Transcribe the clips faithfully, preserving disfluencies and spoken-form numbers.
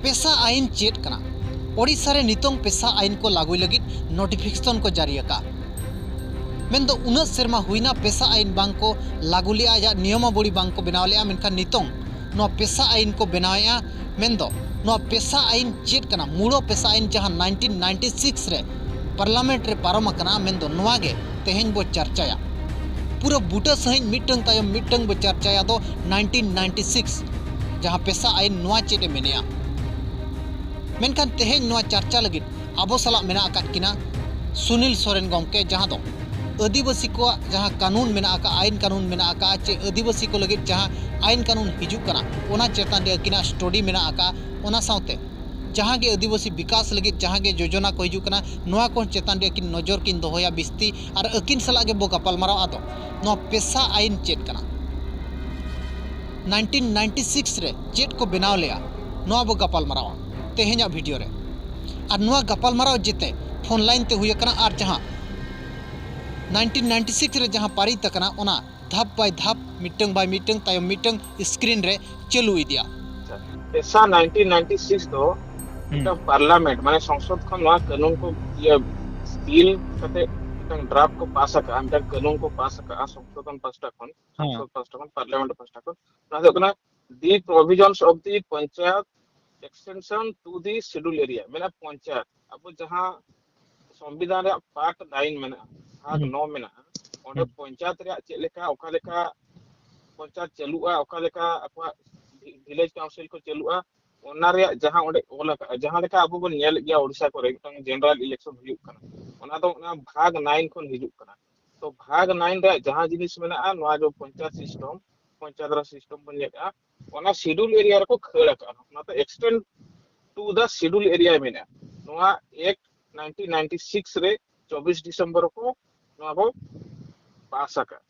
ᱯᱮᱥᱟ ᱟᱭᱤᱱ ᱪᱮᱫ ᱠᱟᱱᱟ? ᱳᱰᱤᱥᱟ ᱨᱮ ᱱᱤᱛᱚᱝ ᱯᱮᱥᱟ ᱟᱭᱤᱱ ᱠᱚ ᱞᱟᱹᱜᱩᱭ ᱞᱟᱹᱜᱤᱫ ᱱᱳᱴᱤᱯᱷᱤᱠᱮᱥᱚᱱ ᱠᱚ ᱡᱟᱹᱨᱤ ᱟᱠᱟᱫᱼᱟ᱾ ᱢᱮᱱᱫᱚ ᱩᱱᱟᱹᱜ ᱥᱮᱨᱢᱟ ᱦᱩᱭᱱᱟ ᱯᱮᱥᱟ ᱟᱭᱤᱱ ᱵᱟᱝ ᱠᱚ ᱞᱟᱹᱜᱩ ᱞᱮᱫᱼᱟ, ᱟᱡᱟᱜ ᱱᱤᱭᱚᱢᱟᱵᱚᱲᱤ ᱵᱟᱝ ᱠᱚ ᱵᱮᱱᱟᱣ ᱞᱮᱫᱼᱟ, ᱢᱮᱱᱠᱷᱟᱱ ᱱᱤᱛᱚᱝ ᱱᱚᱣᱟ ᱯᱮᱥᱟ ᱟᱭᱤᱱ ᱠᱚ ᱵᱮᱱᱟᱣᱮᱫᱼᱟ᱾ ᱢᱮᱱᱫᱚ ᱱᱚᱣᱟ ᱯᱮᱥᱟ ᱟᱭᱤᱱ ᱪᱮᱫ ᱠᱟᱱᱟ? ᱢᱩᱲᱚ ᱯᱮᱥᱟ ᱟᱭᱤᱱ ᱡᱟᱦᱟᱸ ᱱᱟᱭᱤᱱᱴᱤᱱ ᱱᱟᱭᱤᱱᱴᱤ ᱥᱤᱠᱥ ᱨᱮ ᱯᱟᱨᱞᱟᱢᱮᱱᱴ ᱨᱮ ᱯᱟᱨᱚᱢ ᱟᱠᱟᱱᱟ, ᱢᱮᱱᱫᱚ ᱱᱚᱣᱟ ᱜᱮ ᱛᱮᱦᱮᱧ ᱵᱚ ᱪᱟᱨᱪᱟᱭᱟ᱾ ᱯᱩᱨᱟᱹ ᱵᱩᱴᱟᱹ ᱥᱟᱺᱦᱤᱡ ᱢᱤᱫᱴᱟᱝ ᱛᱟᱭᱚᱢ ᱢᱤᱫᱴᱟᱝ ᱵᱚ ᱪᱟᱨᱪᱟᱭᱟ ᱫᱚ ᱱᱟᱭᱤᱱᱴᱤᱱ ᱱᱟᱭᱤᱱᱴᱤ ᱥᱤᱠᱥ, ᱡᱟᱦᱟᱸ ᱯᱮᱥᱟ ᱟᱭᱤᱱ ᱱᱚᱣᱟ ᱪᱮᱫ ᱮ ᱢᱮᱱᱮᱜᱼᱟ᱾ ᱢᱮᱱᱠᱷᱟᱱ ᱛᱮᱦᱮᱧ ᱱᱚᱣᱟ ᱪᱟᱨᱪᱟ ᱞᱟᱹᱜᱤᱫ ᱟᱵᱚ ᱥᱟᱞᱟᱜ ᱢᱮᱱᱟᱜ ᱟᱠᱟᱫ ᱠᱤᱱᱟ ᱥᱩᱱᱤᱞ ᱥᱚᱨᱮᱱ ᱜᱚᱢᱠᱮ, ᱡᱟᱦᱟᱸ ᱫᱚ ᱟᱹᱫᱤᱵᱟᱹᱥᱤ ᱠᱚᱣᱟᱜ ᱡᱟᱦᱟᱸ ᱠᱟᱹᱱᱩᱱ ᱢᱮᱱᱟᱜ ᱟᱠᱟᱫ, ᱟᱭᱤᱱ ᱠᱟᱹᱱᱩᱱ ᱢᱮᱱᱟᱜ ᱟᱠᱟᱫ, ᱪᱮ ᱟᱹᱫᱤᱵᱟᱹᱥᱤ ᱠᱚ ᱞᱟᱹᱜᱤᱫ ᱡᱟᱦᱟᱸ ᱟᱭᱤᱱ ᱠᱟᱹᱱᱩᱱ ᱦᱤᱡᱩᱜ ᱠᱟᱱᱟ, ᱚᱱᱟ ᱪᱮᱛᱟᱱ ᱨᱮ ᱟᱹᱠᱤᱱᱟᱜ ᱥᱴᱚᱰᱤ ᱢᱮᱱᱟᱜ ᱟᱠᱟᱫ, ᱚᱱᱟ ᱥᱟᱶᱛᱮ ᱡᱟᱦᱟᱸ ᱜᱮ ᱟᱹᱫᱤᱵᱟᱹᱥᱤ ᱵᱤᱠᱟᱥ ᱞᱟᱹᱜᱤᱫ ᱡᱟᱦᱟᱸ ᱜᱮ ᱡᱳᱡᱚᱱᱟ ᱠᱚ ᱦᱤᱡᱩᱜ ᱠᱟᱱᱟ, ᱱᱚᱣᱟ ᱠᱚ ᱪᱮᱛᱟᱱ ᱨᱮ ᱟᱹᱠᱤᱱ ᱱᱚᱡᱚᱨ ᱠᱤᱱ ᱫᱚᱦᱚᱭᱟ ᱵᱤᱥᱛᱤ᱾ ᱟᱨ ᱟᱹᱠᱤᱱ ᱥᱟᱞᱟᱜ ᱜᱮ ᱵᱚ ᱜᱟᱯᱟᱞ ᱢᱟᱨᱟᱣᱟ ᱫᱚ ᱱᱚᱣᱟ ᱯᱮᱥᱟ ᱟᱭᱤᱱ ᱪᱮᱫ ᱠᱟᱱᱟ, ᱱᱟᱭᱤᱱᱴᱤᱱ ᱱᱟᱭᱤᱱᱴᱤ ᱥᱤᱠᱥ ᱨᱮ ᱪᱮᱫ ᱠᱚ ᱵᱮᱱᱟᱣ ᱞᱮᱜᱼᱟ, ᱱᱚᱣᱟ ᱵᱚ ᱜᱟᱯᱟᱞ ᱢᱟᱨᱟᱣᱟ ᱛᱮᱦᱮᱧᱟᱜ ᱵᱷᱤᱰᱤᱭᱳ ᱨᱮ᱾ ᱟᱨ ᱱᱚᱣᱟ ᱜᱟᱯᱟᱞ ᱢᱟᱨᱟᱣ ᱡᱮᱛᱮ ᱯᱷᱳᱱ ᱞᱟᱭᱤᱱ ᱛᱮ ᱦᱩᱭ ᱟᱠᱟᱱᱟ, ᱟᱨ ᱡᱟᱦᱟᱸ ᱱᱟᱭᱤᱱᱴᱤᱱ ᱱᱟᱭᱤᱱᱴᱤ ᱥᱤᱠᱥ ᱨᱮ ᱡᱟᱦᱟᱸ ᱯᱟᱨᱤᱛ ᱟᱠᱟᱱᱟ, ᱚᱱᱟ ᱫᱷᱟᱯ ᱵᱟᱭ ᱫᱷᱟᱯ, ᱢᱤᱫᱴᱟᱝ ᱵᱟᱭ ᱢᱤᱫᱴᱟᱝ, ᱛᱟᱭᱚᱢ ᱢᱤᱫᱴᱟᱝ ᱥᱠᱨᱤᱱ ᱨᱮ ᱪᱟᱹᱞᱩ ᱤᱫᱤᱜᱼᱟ᱾ ᱯᱮᱥᱟ ᱱᱟᱭᱤᱱᱴᱤᱱ ᱱᱟᱭᱤᱱᱴᱤ ᱥᱤᱠᱥ ᱫᱚ ᱢᱤᱫᱴᱟᱝ ᱯᱟᱨᱞᱟᱢᱮᱱᱴ, ᱢᱟᱱᱮ ᱥᱚᱝᱥᱚᱫ ᱠᱷᱚᱱ ᱱᱚᱣᱟ ᱠᱟᱹᱱᱩᱱ ᱠᱚ, ᱤᱭᱟᱹ, ᱵᱤᱞ ᱠᱟᱛᱮ ᱢᱤᱫᱴᱟᱝ ᱰᱨᱟᱯᱴ ᱠᱚ ᱯᱟᱥ ᱟᱠᱟᱫᱼᱟ, ᱢᱤᱫᱴᱟᱝ ᱠᱟᱹᱱᱩᱱ ᱠᱚ ᱯᱟᱥ ᱟᱠᱟᱫᱼᱟ ᱥᱚᱝᱥᱳᱫᱷᱚᱱ ᱯᱟᱦᱴᱟ ᱠᱷᱚᱱ, ᱦᱮᱸ᱾ ᱥᱚᱝᱥᱚᱫ ᱯᱟᱦᱴᱟ ᱠᱷᱚᱱ, ᱯᱟᱨᱞᱟᱢᱮᱱᱴ ᱯᱟᱦᱴᱟ ᱠᱷᱚᱱ᱾ ᱚᱱᱟ ᱫᱚ ᱦᱩᱭᱩᱜ ᱠᱟᱱᱟ The Provisions of the Panchayat Extension to the Schedule Area, ᱢᱮᱱᱟ ᱯᱚᱧᱪᱟᱭᱮᱛ, ᱟᱵᱚ ᱡᱟᱦᱟᱸ ᱥᱚᱝᱵᱤᱫᱷᱟᱱ ᱨᱮᱭᱟᱜ ᱯᱟᱨᱴ ᱱᱟᱭᱤᱱ ᱢᱮᱱᱟᱜᱼᱟ, ᱵᱷᱟᱜᱽ ᱦᱩᱸ᱾ ᱱᱚ ᱢᱮᱱᱟᱜᱼᱟ, ᱚᱸᱰᱮ ᱦᱩᱸ᱾ ᱯᱚᱧᱪᱟᱭᱮᱛ ᱨᱮᱭᱟᱜ ᱪᱮᱫ ᱞᱮᱠᱟ, ᱚᱠᱟ ᱞᱮᱠᱟ ᱯᱚᱧᱪᱟᱭᱮᱛ ᱪᱟᱹᱞᱩᱜᱼᱟ, ᱚᱠᱟ ᱞᱮᱠᱟ ᱟᱠᱚᱣᱟᱜ ᱵᱷᱤ-, ᱵᱷᱤᱞᱮᱡᱽ ᱠᱟᱣᱩᱱᱥᱤᱞ ᱠᱚ ᱪᱟᱹᱞᱩᱜᱼᱟ, ᱚᱱᱟ ᱨᱮᱭᱟᱜ ᱡᱟᱦᱟᱸ ᱚᱸᱰᱮ ᱚᱞ ᱟᱠᱟᱫᱼᱟ, ᱡᱟᱦᱟᱸ ᱞᱮᱠᱟ ᱟᱵᱚ ᱵᱚᱱ ᱧᱮᱞᱮᱫ ᱜᱮᱭᱟ ᱳᱰᱤᱥᱟ ᱠᱚᱨᱮ ᱢᱤᱫᱴᱟᱝ ᱡᱮᱱᱟᱨᱮᱞ ᱤᱞᱮᱠᱥᱚᱱ ᱦᱩᱭᱩᱜ ᱠᱟᱱᱟ, ᱚᱱᱟ ᱫᱚ ᱚᱱᱟ ᱵᱷᱟᱜᱽ ᱱᱟᱭᱤᱱ ᱠᱷᱚᱱ ᱦᱤᱡᱩᱜ ᱠᱟᱱᱟ᱾ ᱛᱚ ᱵᱷᱟᱜᱽ ᱱᱟᱭᱤᱱ ᱨᱮᱭᱟᱜ ᱡᱟᱦᱟᱸ ᱡᱤᱱᱤᱥ ᱢᱮᱱᱟᱜᱼᱟ, ᱱᱚᱣᱟ ᱡᱮ ᱯᱚᱧᱪᱟᱭᱮᱛ ᱥᱤᱥᱴᱮᱢ, ᱯᱚᱧᱪᱟᱭᱮᱛ ᱨᱟᱡᱽ ᱥᱤᱥᱴᱮᱢ ᱵᱚᱱ ᱧᱮᱞᱮᱫᱼᱟ, ᱚᱱᱟ ᱥᱤᱰᱩᱞ ᱮᱨᱤᱭᱟ ᱨᱮᱠᱚ ᱠᱷᱟᱹᱲ ᱟᱠᱟᱫᱼᱟ᱾ ᱚᱱᱟᱛᱮ Extend to the Schedule Area ᱢᱮᱱᱟᱜᱼᱟ᱾ ᱱᱚᱣᱟ ᱮᱠᱴ ᱱᱟᱭᱤᱱᱴᱤᱱ ᱱᱟᱭᱤᱱᱴᱤ ᱥᱤᱠᱥ ᱨᱮ ᱪᱚᱵᱵᱤᱥ ᱰᱤᱥᱮᱢᱵᱚᱨ ᱠᱚ ᱱᱚᱣᱟ ᱠᱚ ᱯᱟᱥ ᱟᱠᱟᱫᱼᱟ᱾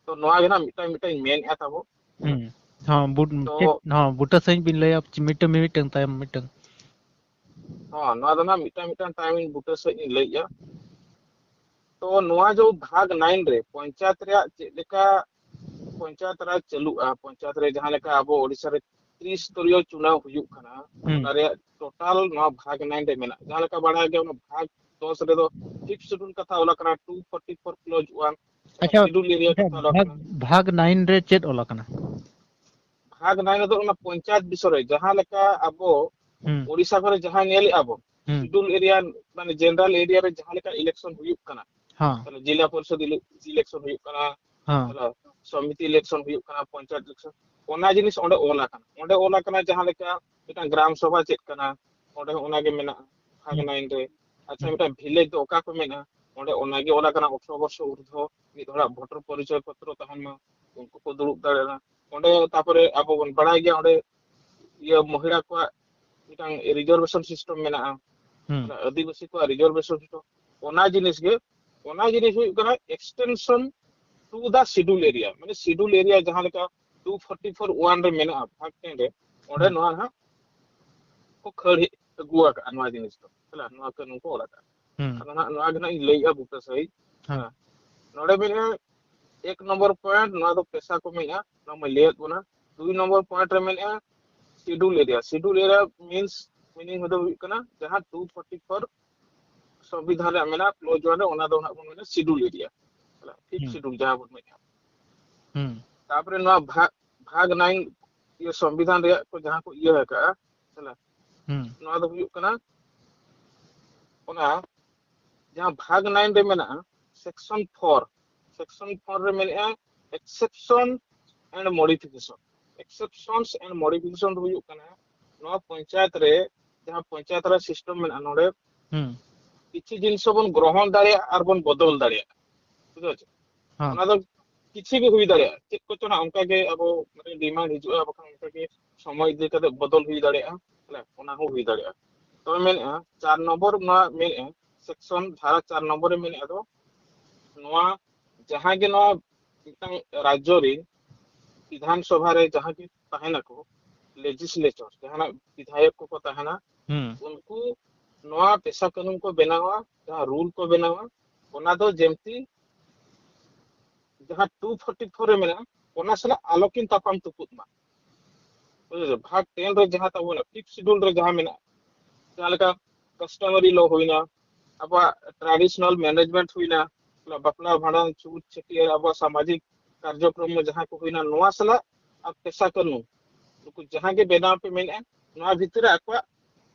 ᱛᱚ ᱱᱚᱣᱟ ᱜᱮ ᱱᱟᱜ ᱢᱤᱫᱴᱟᱝ ᱢᱤᱫᱴᱟᱝ ᱢᱮᱱᱮᱫᱼᱟ ᱛᱟᱵᱚ᱾ ᱦᱩᱸ᱾ ᱦᱚᱸ, ᱵᱩᱴ-, ᱛᱚ ᱪᱮᱫ, ᱦᱚᱸ, ᱵᱩᱴᱟᱹ ᱥᱟᱺᱦᱤᱡ ᱵᱤᱱ ᱞᱟᱹᱭᱟ, ᱢᱤᱫᱴᱟᱝ ᱢᱤᱢᱤᱫᱴᱟᱝ ᱛᱟᱭᱚᱢ ᱢᱤᱫᱴᱟᱝ᱾ ᱦᱚᱸ, ᱱᱚᱣᱟ ᱫᱚ ᱱᱟᱜ ᱢᱤᱫᱴᱟᱝ ᱢᱤᱫᱴᱟᱝ ᱴᱟᱭᱤᱢ ᱤᱧ ᱵᱩᱴᱟᱹ ᱥᱟᱺᱦᱤᱡ ᱤᱧ ᱞᱟᱹᱭᱮᱫᱼᱟ᱾ ᱛᱚ ᱱᱚᱣᱟ ᱡᱮ ᱵᱷᱟᱜᱽ ᱱᱟᱭᱤᱱ ᱨᱮ ᱯᱚᱧᱪᱟᱭᱮᱛ ᱨᱮᱭᱟᱜ ᱪᱮᱫ ᱞᱮᱠᱟ ᱯᱚᱧᱪᱟᱭᱮᱛ ᱨᱟᱡᱽ ᱪᱟᱹᱞᱩᱜᱼᱟ, ᱯᱚᱧᱪᱟᱭᱮᱛ ᱨᱮ ᱡᱟᱦᱟᱸ ᱞᱮᱠᱟ ᱟᱵᱚ ᱳᱰᱤᱥᱟ ᱨᱮ ᱛᱨᱤᱥ ᱫᱚᱞᱤᱭᱚ ᱪᱩᱱᱟᱣ ᱦᱩᱭᱩᱜ ᱠᱟᱱᱟ, ᱦᱩᱸ᱾ ᱚᱱᱟ ᱨᱮᱭᱟᱜ ᱴᱳᱴᱟᱞ ᱱᱚᱣᱟ ᱵᱷᱟᱜᱽ ᱱᱟᱭᱤᱱ ᱨᱮ ᱢᱮᱱᱟᱜᱼᱟ᱾ ᱡᱟᱦᱟᱸ ᱞᱮᱠᱟ ᱵᱟᱲᱟᱭ ᱜᱮᱭᱟ, ᱚᱱᱟ ᱵᱷᱟᱜᱽ ᱫᱚᱥ ᱨᱮᱫᱚ ᱯᱷᱤᱯᱛᱷ ᱥᱤᱰᱩᱞ ᱠᱟᱛᱷᱟ ᱚᱞ ᱟᱠᱟᱱᱟ, ᱴᱩ ᱯᱷᱳᱨᱴᱤ ᱯᱷᱳᱨ ᱠᱞᱚᱡᱽ ᱚᱣᱟᱱ᱾ ᱟᱪᱪᱷᱟ, ᱥᱤᱰᱩᱞ ᱮᱨᱤᱭᱟ ᱟᱪᱪᱷᱟ, ᱠᱟᱛᱷᱟ ᱚᱞ ᱵᱷᱟᱜᱽ, ᱟᱠᱟᱱᱟ᱾ ᱵᱷᱟᱜᱽ ᱱᱟᱭᱤᱱ ᱨᱮ ᱪᱮᱫ ᱚᱞ ᱟᱠᱟᱱᱟ? ᱵᱷᱟᱜᱽ ᱱᱟᱭᱤᱱ ᱨᱮᱫᱚ ᱚᱱᱟ ᱯᱚᱧᱪᱟᱭᱮᱛ ᱵᱤᱥᱚᱭ ᱨᱮ, ᱡᱟᱦᱟᱸ ᱞᱮᱠᱟ ᱟᱵᱚ ᱦᱩᱸ᱾ ᱳᱰᱤᱥᱟ ᱠᱚᱨᱮ ᱡᱟᱦᱟᱸ ᱧᱮᱞᱮᱜᱼᱟ ᱵᱚᱱ, ᱦᱩᱸ᱾ ᱥᱤᱰᱩᱞ ᱮᱨᱤᱭᱟ, ᱢᱟᱱᱮ ᱡᱮᱱᱟᱨᱟᱞ ᱮᱨᱤᱭᱟ ᱨᱮ ᱡᱟᱦᱟᱸ ᱞᱮᱠᱟ ᱤᱞᱮᱠᱥᱚᱱ ᱦᱩᱭᱩᱜ ᱠᱟᱱᱟ, ᱦᱚᱸ᱾ ᱛᱟᱦᱞᱮ ᱡᱮᱞᱟ ᱯᱚᱨᱤᱥᱚᱫ ᱤᱞᱮ-, ᱤᱞᱮᱠᱥᱚᱱ ᱦᱩᱭᱩᱜ ᱠᱟᱱᱟ, ᱦᱚᱸ᱾ ᱛᱟᱦᱞᱮ ᱥᱚᱢᱤᱛᱤ ᱤᱞᱮᱠᱥᱚᱱ ᱦᱩᱭᱩᱜ ᱠᱟᱱᱟ, ᱯᱚᱧᱪᱟᱭᱮᱛ ᱤᱞᱮᱠᱥᱚᱱ, ᱚᱱᱟ ᱡᱤᱱᱤᱥ ᱚᱸᱰᱮ ᱚᱞ ᱟᱠᱟᱱᱟ᱾ ᱚᱸᱰᱮ ᱚᱞ ᱟᱠᱟᱱᱟ ᱡᱟᱦᱟᱸ ᱞᱮᱠᱟ ᱢᱤᱫᱴᱟᱝ ᱜᱨᱟᱢ ᱥᱚᱵᱷᱟ ᱪᱮᱫ ᱠᱟᱱᱟ, ᱚᱸᱰᱮ ᱦᱚᱸ ᱚᱱᱟᱜᱮ ᱢᱮᱱᱟᱜᱼᱟ ᱵᱷᱟᱜᱽ ᱦᱩᱸ᱾ ᱱᱟᱭᱤᱱ ᱨᱮ᱾ ᱟᱪᱪᱷᱟ, ᱦᱩᱸ᱾ ᱢᱤᱫᱴᱟᱝ ᱵᱷᱤᱞᱮᱡᱽ ᱫᱚ ᱚᱠᱟ ᱠᱚ ᱢᱮᱱᱟ, ᱚᱸᱰᱮ ᱚᱱᱟᱜᱮ ᱚᱞ ᱟᱠᱟᱱᱟ᱾ ᱟᱴᱷᱨᱚ ᱵᱚᱨᱥᱚ ᱩᱨᱫᱷᱚ ᱢᱤᱫ ᱦᱚᱲᱟᱜ ᱵᱷᱳᱴᱟᱨ ᱯᱚᱨᱤᱪᱚᱭ ᱯᱚᱛᱨᱚ ᱛᱟᱦᱮᱱ ᱢᱟ, ᱩᱱᱠᱩ ᱠᱚ ᱫᱩᱲᱩᱵ ᱫᱟᱲᱮᱭᱟᱜᱼᱟ᱾ ᱚᱸᱰᱮ ᱛᱟᱯᱚᱨᱮ ᱟᱵᱚ ᱵᱚᱱ ᱵᱟᱲᱟᱭ ᱜᱮᱭᱟ, ᱚᱸᱰᱮ ᱤᱭᱟᱹ ᱢᱚᱦᱤᱞᱟ ᱠᱚᱣᱟᱜ ᱢᱤᱫᱴᱟᱝ ᱨᱤᱡᱟᱨᱵᱷᱮᱥᱚᱱ ᱥᱤᱥᱴᱮᱢ ᱢᱮᱱᱟᱜᱼᱟ᱾ ᱦᱩᱸ᱾ ᱚᱱᱟ ᱟᱹᱫᱤᱵᱟᱹᱥᱤ ᱠᱚᱣᱟᱜ ᱨᱤᱡᱟᱨᱵᱷᱮᱥᱚᱱ ᱥᱤᱥᱴᱮᱢ, ᱚᱱᱟ ᱡᱤᱱᱤᱥ ᱜᱮ, ᱚᱱᱟ ᱡᱤᱱᱤᱥ ᱦᱩᱭᱩᱜ ᱠᱟᱱᱟ extension to the schedule area, ᱢᱟᱱᱮ ᱥᱤᱰᱩᱞ ᱮᱨᱤᱭᱟ ᱡᱟᱦᱟᱸ ᱞᱮᱠᱟ ᱴᱩ ᱯᱷᱳᱨᱴᱤ ᱯᱷᱳᱨ ᱚᱣᱟᱱ ᱨᱮ ᱢᱮᱱᱟᱜᱼᱟ, ᱵᱷᱟᱜᱽ ᱴᱮᱱ ᱨᱮ, ᱚᱸᱰᱮ ᱦᱩᱸ᱾ ᱱᱚᱣᱟ ᱦᱟᱸᱜ ᱠᱚ ᱠᱷᱟᱹᱲ ᱦᱮᱡ ᱟᱹᱜᱩ ᱟᱠᱟᱫᱼᱟ ᱱᱚᱣᱟ ᱡᱤᱱᱤᱥ ᱫᱚ, ᱦᱮᱸ, ᱱᱚᱣᱟ ᱠᱟᱹᱱᱩᱱ ᱠᱚ ᱚᱞ ᱟᱠᱟᱫᱼᱟ᱾ ᱦᱩᱸ᱾ ᱟᱫᱚ ᱱᱟᱦᱟᱜ ᱱᱚᱣᱟ ᱜᱮ ᱱᱟᱦᱟᱜ ᱤᱧ ᱞᱟᱹᱭᱮᱫᱼᱟ ᱵᱩᱴᱟᱹ ᱥᱟᱺᱦᱤᱡ᱾ ᱦᱮᱸ᱾ ᱦᱮᱸ᱾ ᱱᱚᱰᱮ ᱢᱮᱱᱟᱜᱼᱟ, ᱮᱠ ᱱᱚᱢᱵᱚᱨ ᱯᱚᱭᱮᱱᱴ, ᱱᱚᱣᱟ ᱫᱚ ᱯᱮᱥᱟ ᱠᱚ ᱢᱮᱱᱮᱜᱼᱟ, ᱱᱚᱣᱟ ᱢᱟᱧ ᱞᱟᱹᱭᱟᱫ ᱵᱚᱱᱟ᱾ ᱫᱩᱭ ᱱᱚᱢᱵᱚᱨ ᱯᱚᱭᱮᱱᱴ ᱨᱮ ᱢᱮᱱᱮᱜᱼᱟ, schedule area. Schedule area means, meaning ᱫᱚ ᱦᱩᱭᱩᱜ ᱠᱟᱱᱟ ᱡᱟᱦᱟᱸ ᱴᱩ ᱯᱷᱳᱨᱴᱤ ᱯᱷᱳᱨ ᱥᱚᱝᱵᱤᱫᱷᱟᱱ ᱨᱮ ᱢᱮᱱᱟᱜᱼᱟ, ᱠᱞᱚᱡᱽ ᱚᱣᱟᱱ ᱨᱮ, ᱚᱱᱟ ᱫᱚ ᱱᱟᱜ ᱵᱚᱱ ᱢᱮᱱᱟ ᱥᱤᱰᱩᱞ ᱮᱨᱤᱭᱟ, ᱯᱷᱤᱯᱛᱷ ᱦᱩᱸ᱾ ᱥᱤᱰᱩᱞ ᱡᱟᱦᱟᱸ ᱵᱚᱱ ᱢᱮᱱᱮᱜᱼᱟ᱾ ᱦᱩᱸ᱾ ᱛᱟᱯᱚᱨᱮ ᱱᱚᱣᱟ ᱵᱷᱟᱜᱽ, ᱵᱷᱟᱜᱽ ᱱᱟᱭᱤᱱ ᱤᱭᱟᱹ ᱥᱚᱝᱵᱤᱫᱷᱟᱱ ᱨᱮᱭᱟᱜ ᱠᱚ ᱡᱟᱦᱟᱸ ᱠᱚ ᱤᱭᱟᱹ ᱟᱠᱟᱜᱼᱟ, ᱦᱮᱸ, ᱦᱩᱸ᱾ ᱱᱚᱣᱟ ᱫᱚ ᱦᱩᱭᱩᱜ ᱠᱟᱱᱟ ᱚᱱᱟ ᱡᱟᱦᱟᱸ ᱵᱷᱟᱜᱽ ᱱᱟᱭᱤᱱ ᱨᱮ ᱢᱮᱱᱟᱜᱼᱟ, ᱥᱮᱠᱥᱚᱱ ᱯᱷᱳᱨ, ᱥᱮᱠᱥᱚᱱ ᱯᱷᱳᱨ ᱨᱮ ᱢᱮᱱᱮᱜᱼᱟ exception and modification᱾ Exceptions and modification ᱫᱚ ᱦᱩᱭᱩᱜ ᱠᱟᱱᱟ ᱱᱚᱣᱟ ᱯᱚᱧᱪᱟᱭᱮᱛ ᱨᱮ ᱡᱟᱦᱟᱸ ᱯᱚᱧᱪᱟᱭᱮᱛ ᱨᱮ ᱥᱤᱥᱴᱮᱢ ᱢᱮᱱᱟᱜᱼᱟ, ᱱᱚᱰᱮ ᱦᱩᱸ᱾ ᱠᱤᱪᱷᱩ ᱡᱤᱱᱤᱥ ᱵᱚᱱ ᱜᱨᱚᱦᱚᱱ ᱫᱟᱲᱮᱭᱟᱜᱼᱟ ᱟᱨ ᱵᱚᱱ ᱵᱚᱫᱚᱞ ᱫᱟᱲᱮᱭᱟᱜᱼᱟ, ᱵᱩᱡᱷᱟᱹᱣ ᱪᱮ? ᱦᱮᱸ᱾ ᱚᱱᱟ ᱫᱚ ᱠᱤᱪᱷᱩ ᱜᱮ ᱦᱩᱭ ᱫᱟᱲᱮᱭᱟᱜᱼᱟ, ᱪᱮᱫ ᱠᱚᱪᱚ ᱱᱟᱜ ᱚᱱᱠᱟ ᱜᱮ ᱟᱵᱚ ᱢᱟᱱᱮ ᱰᱤᱢᱟᱱᱰ ᱦᱤᱡᱩᱜᱼᱟ, ᱵᱟᱠᱷᱟᱱ ᱚᱱᱠᱟ ᱜᱮ ᱥᱚᱢᱚᱭ ᱤᱫᱤ ᱠᱟᱛᱮ ᱵᱚᱫᱚᱞ ᱦᱩᱭ ᱫᱟᱲᱮᱭᱟᱜᱼᱟ, ᱦᱮᱸ, ᱚᱱᱟ ᱦᱚᱸ ᱦᱩᱭ ᱫᱟᱲᱮᱭᱟᱜᱼᱟ᱾ ᱛᱚᱵᱮ ᱢᱮᱱᱮᱜᱼᱟ ᱪᱟᱨ ᱱᱚᱢᱵᱚᱨ ᱱᱚᱣᱟ ᱢᱮᱱᱮᱜᱼᱟ, ᱥᱮᱠᱥᱚᱱ ᱫᱷᱟᱨᱟ ᱪᱟᱨ ᱱᱚᱢᱵᱚᱨ ᱨᱮ ᱢᱮᱱᱮᱜᱼᱟ ᱫᱚ ᱱᱚᱣᱟ ᱡᱟᱦᱟᱸ ᱜᱮ ᱱᱚᱣᱟ ᱢᱤᱫᱴᱟᱝ ᱨᱟᱡᱽᱡᱚ ᱨᱮ ᱵᱤᱫᱷᱟᱱ ᱥᱚᱵᱷᱟ ᱨᱮ ᱡᱟᱦᱟᱸ ᱜᱮ ᱛᱟᱦᱮᱱᱟᱠᱚ, ᱞᱮᱡᱤᱥᱞᱮᱪᱚᱨ, ᱡᱟᱦᱟᱱᱟᱜ ᱵᱤᱫᱷᱟᱭᱚᱠ ᱠᱚᱠᱚ ᱛᱟᱦᱮᱱᱟ, ᱦᱩᱸ᱾ ᱩᱱᱠᱩ ᱱᱚᱣᱟ ᱯᱮᱥᱟ ᱠᱟᱹᱱᱩᱱ ᱠᱚ ᱵᱮᱱᱟᱣᱟ, ᱡᱟᱦᱟᱸ ᱨᱩᱞ ᱠᱚ ᱵᱮᱱᱟᱣᱟ, ᱚᱱᱟ ᱫᱚ ᱡᱮᱢᱛᱤ ᱡᱟᱦᱟᱸ ᱴᱩ ᱯᱷᱳᱨᱴᱤ ᱯᱷᱳᱨ ᱨᱮ ᱢᱮᱱᱟᱜᱼᱟ, ᱚᱱᱟ ᱥᱟᱞᱟᱜ ᱟᱞᱚᱠᱤᱱ ᱛᱟᱯᱟᱢ ᱛᱩᱯᱩᱫ ᱢᱟ᱾ ᱵᱩᱡᱷᱟᱹᱣ? ᱵᱷᱟᱜᱽ ᱴᱮᱱ ᱨᱮ ᱡᱟᱦᱟᱸ ᱛᱟᱵᱚᱱᱟ, ᱯᱷᱤᱯᱛᱷ ᱥᱤᱰᱩᱞ ᱨᱮ ᱡᱟᱦᱟᱸ ᱢᱮᱱᱟᱜᱼᱟ, ᱡᱟᱦᱟᱸ ᱞᱮᱠᱟ ᱠᱟᱥᱴᱚᱢᱟᱨᱤ ᱞᱚ ᱦᱩᱭᱱᱟ, ᱟᱵᱚᱣᱟᱜ ᱴᱨᱟᱰᱤᱥᱚᱱᱟᱞ ᱢᱮᱱᱮᱡᱽᱢᱮᱱᱴ ᱦᱩᱭᱱᱟ, ᱵᱟᱯᱞᱟ ᱵᱷᱟᱸᱰᱟᱱ ᱪᱷᱩᱛ ᱪᱷᱟᱹᱴᱭᱟᱹᱨ, ᱟᱵᱚᱣᱟᱜ ᱥᱟᱢᱟᱡᱤᱠ ᱠᱟᱨᱡᱚᱠᱨᱚᱢ ᱡᱟᱦᱟᱸ ᱠᱚ ᱦᱩᱭᱱᱟ, ᱱᱚᱣᱟ ᱥᱟᱞᱟᱜ ᱟᱨ ᱯᱮᱥᱟ ᱠᱟᱹᱱᱩᱱ, ᱱᱩᱠᱩ ᱡᱟᱦᱟᱸ ᱜᱮ ᱵᱮᱱᱟᱣ ᱯᱮ ᱢᱮᱱᱮᱫᱼᱟ, ᱱᱚᱣᱟ ᱵᱷᱤᱛᱤᱨ ᱨᱮ ᱟᱠᱚᱣᱟᱜ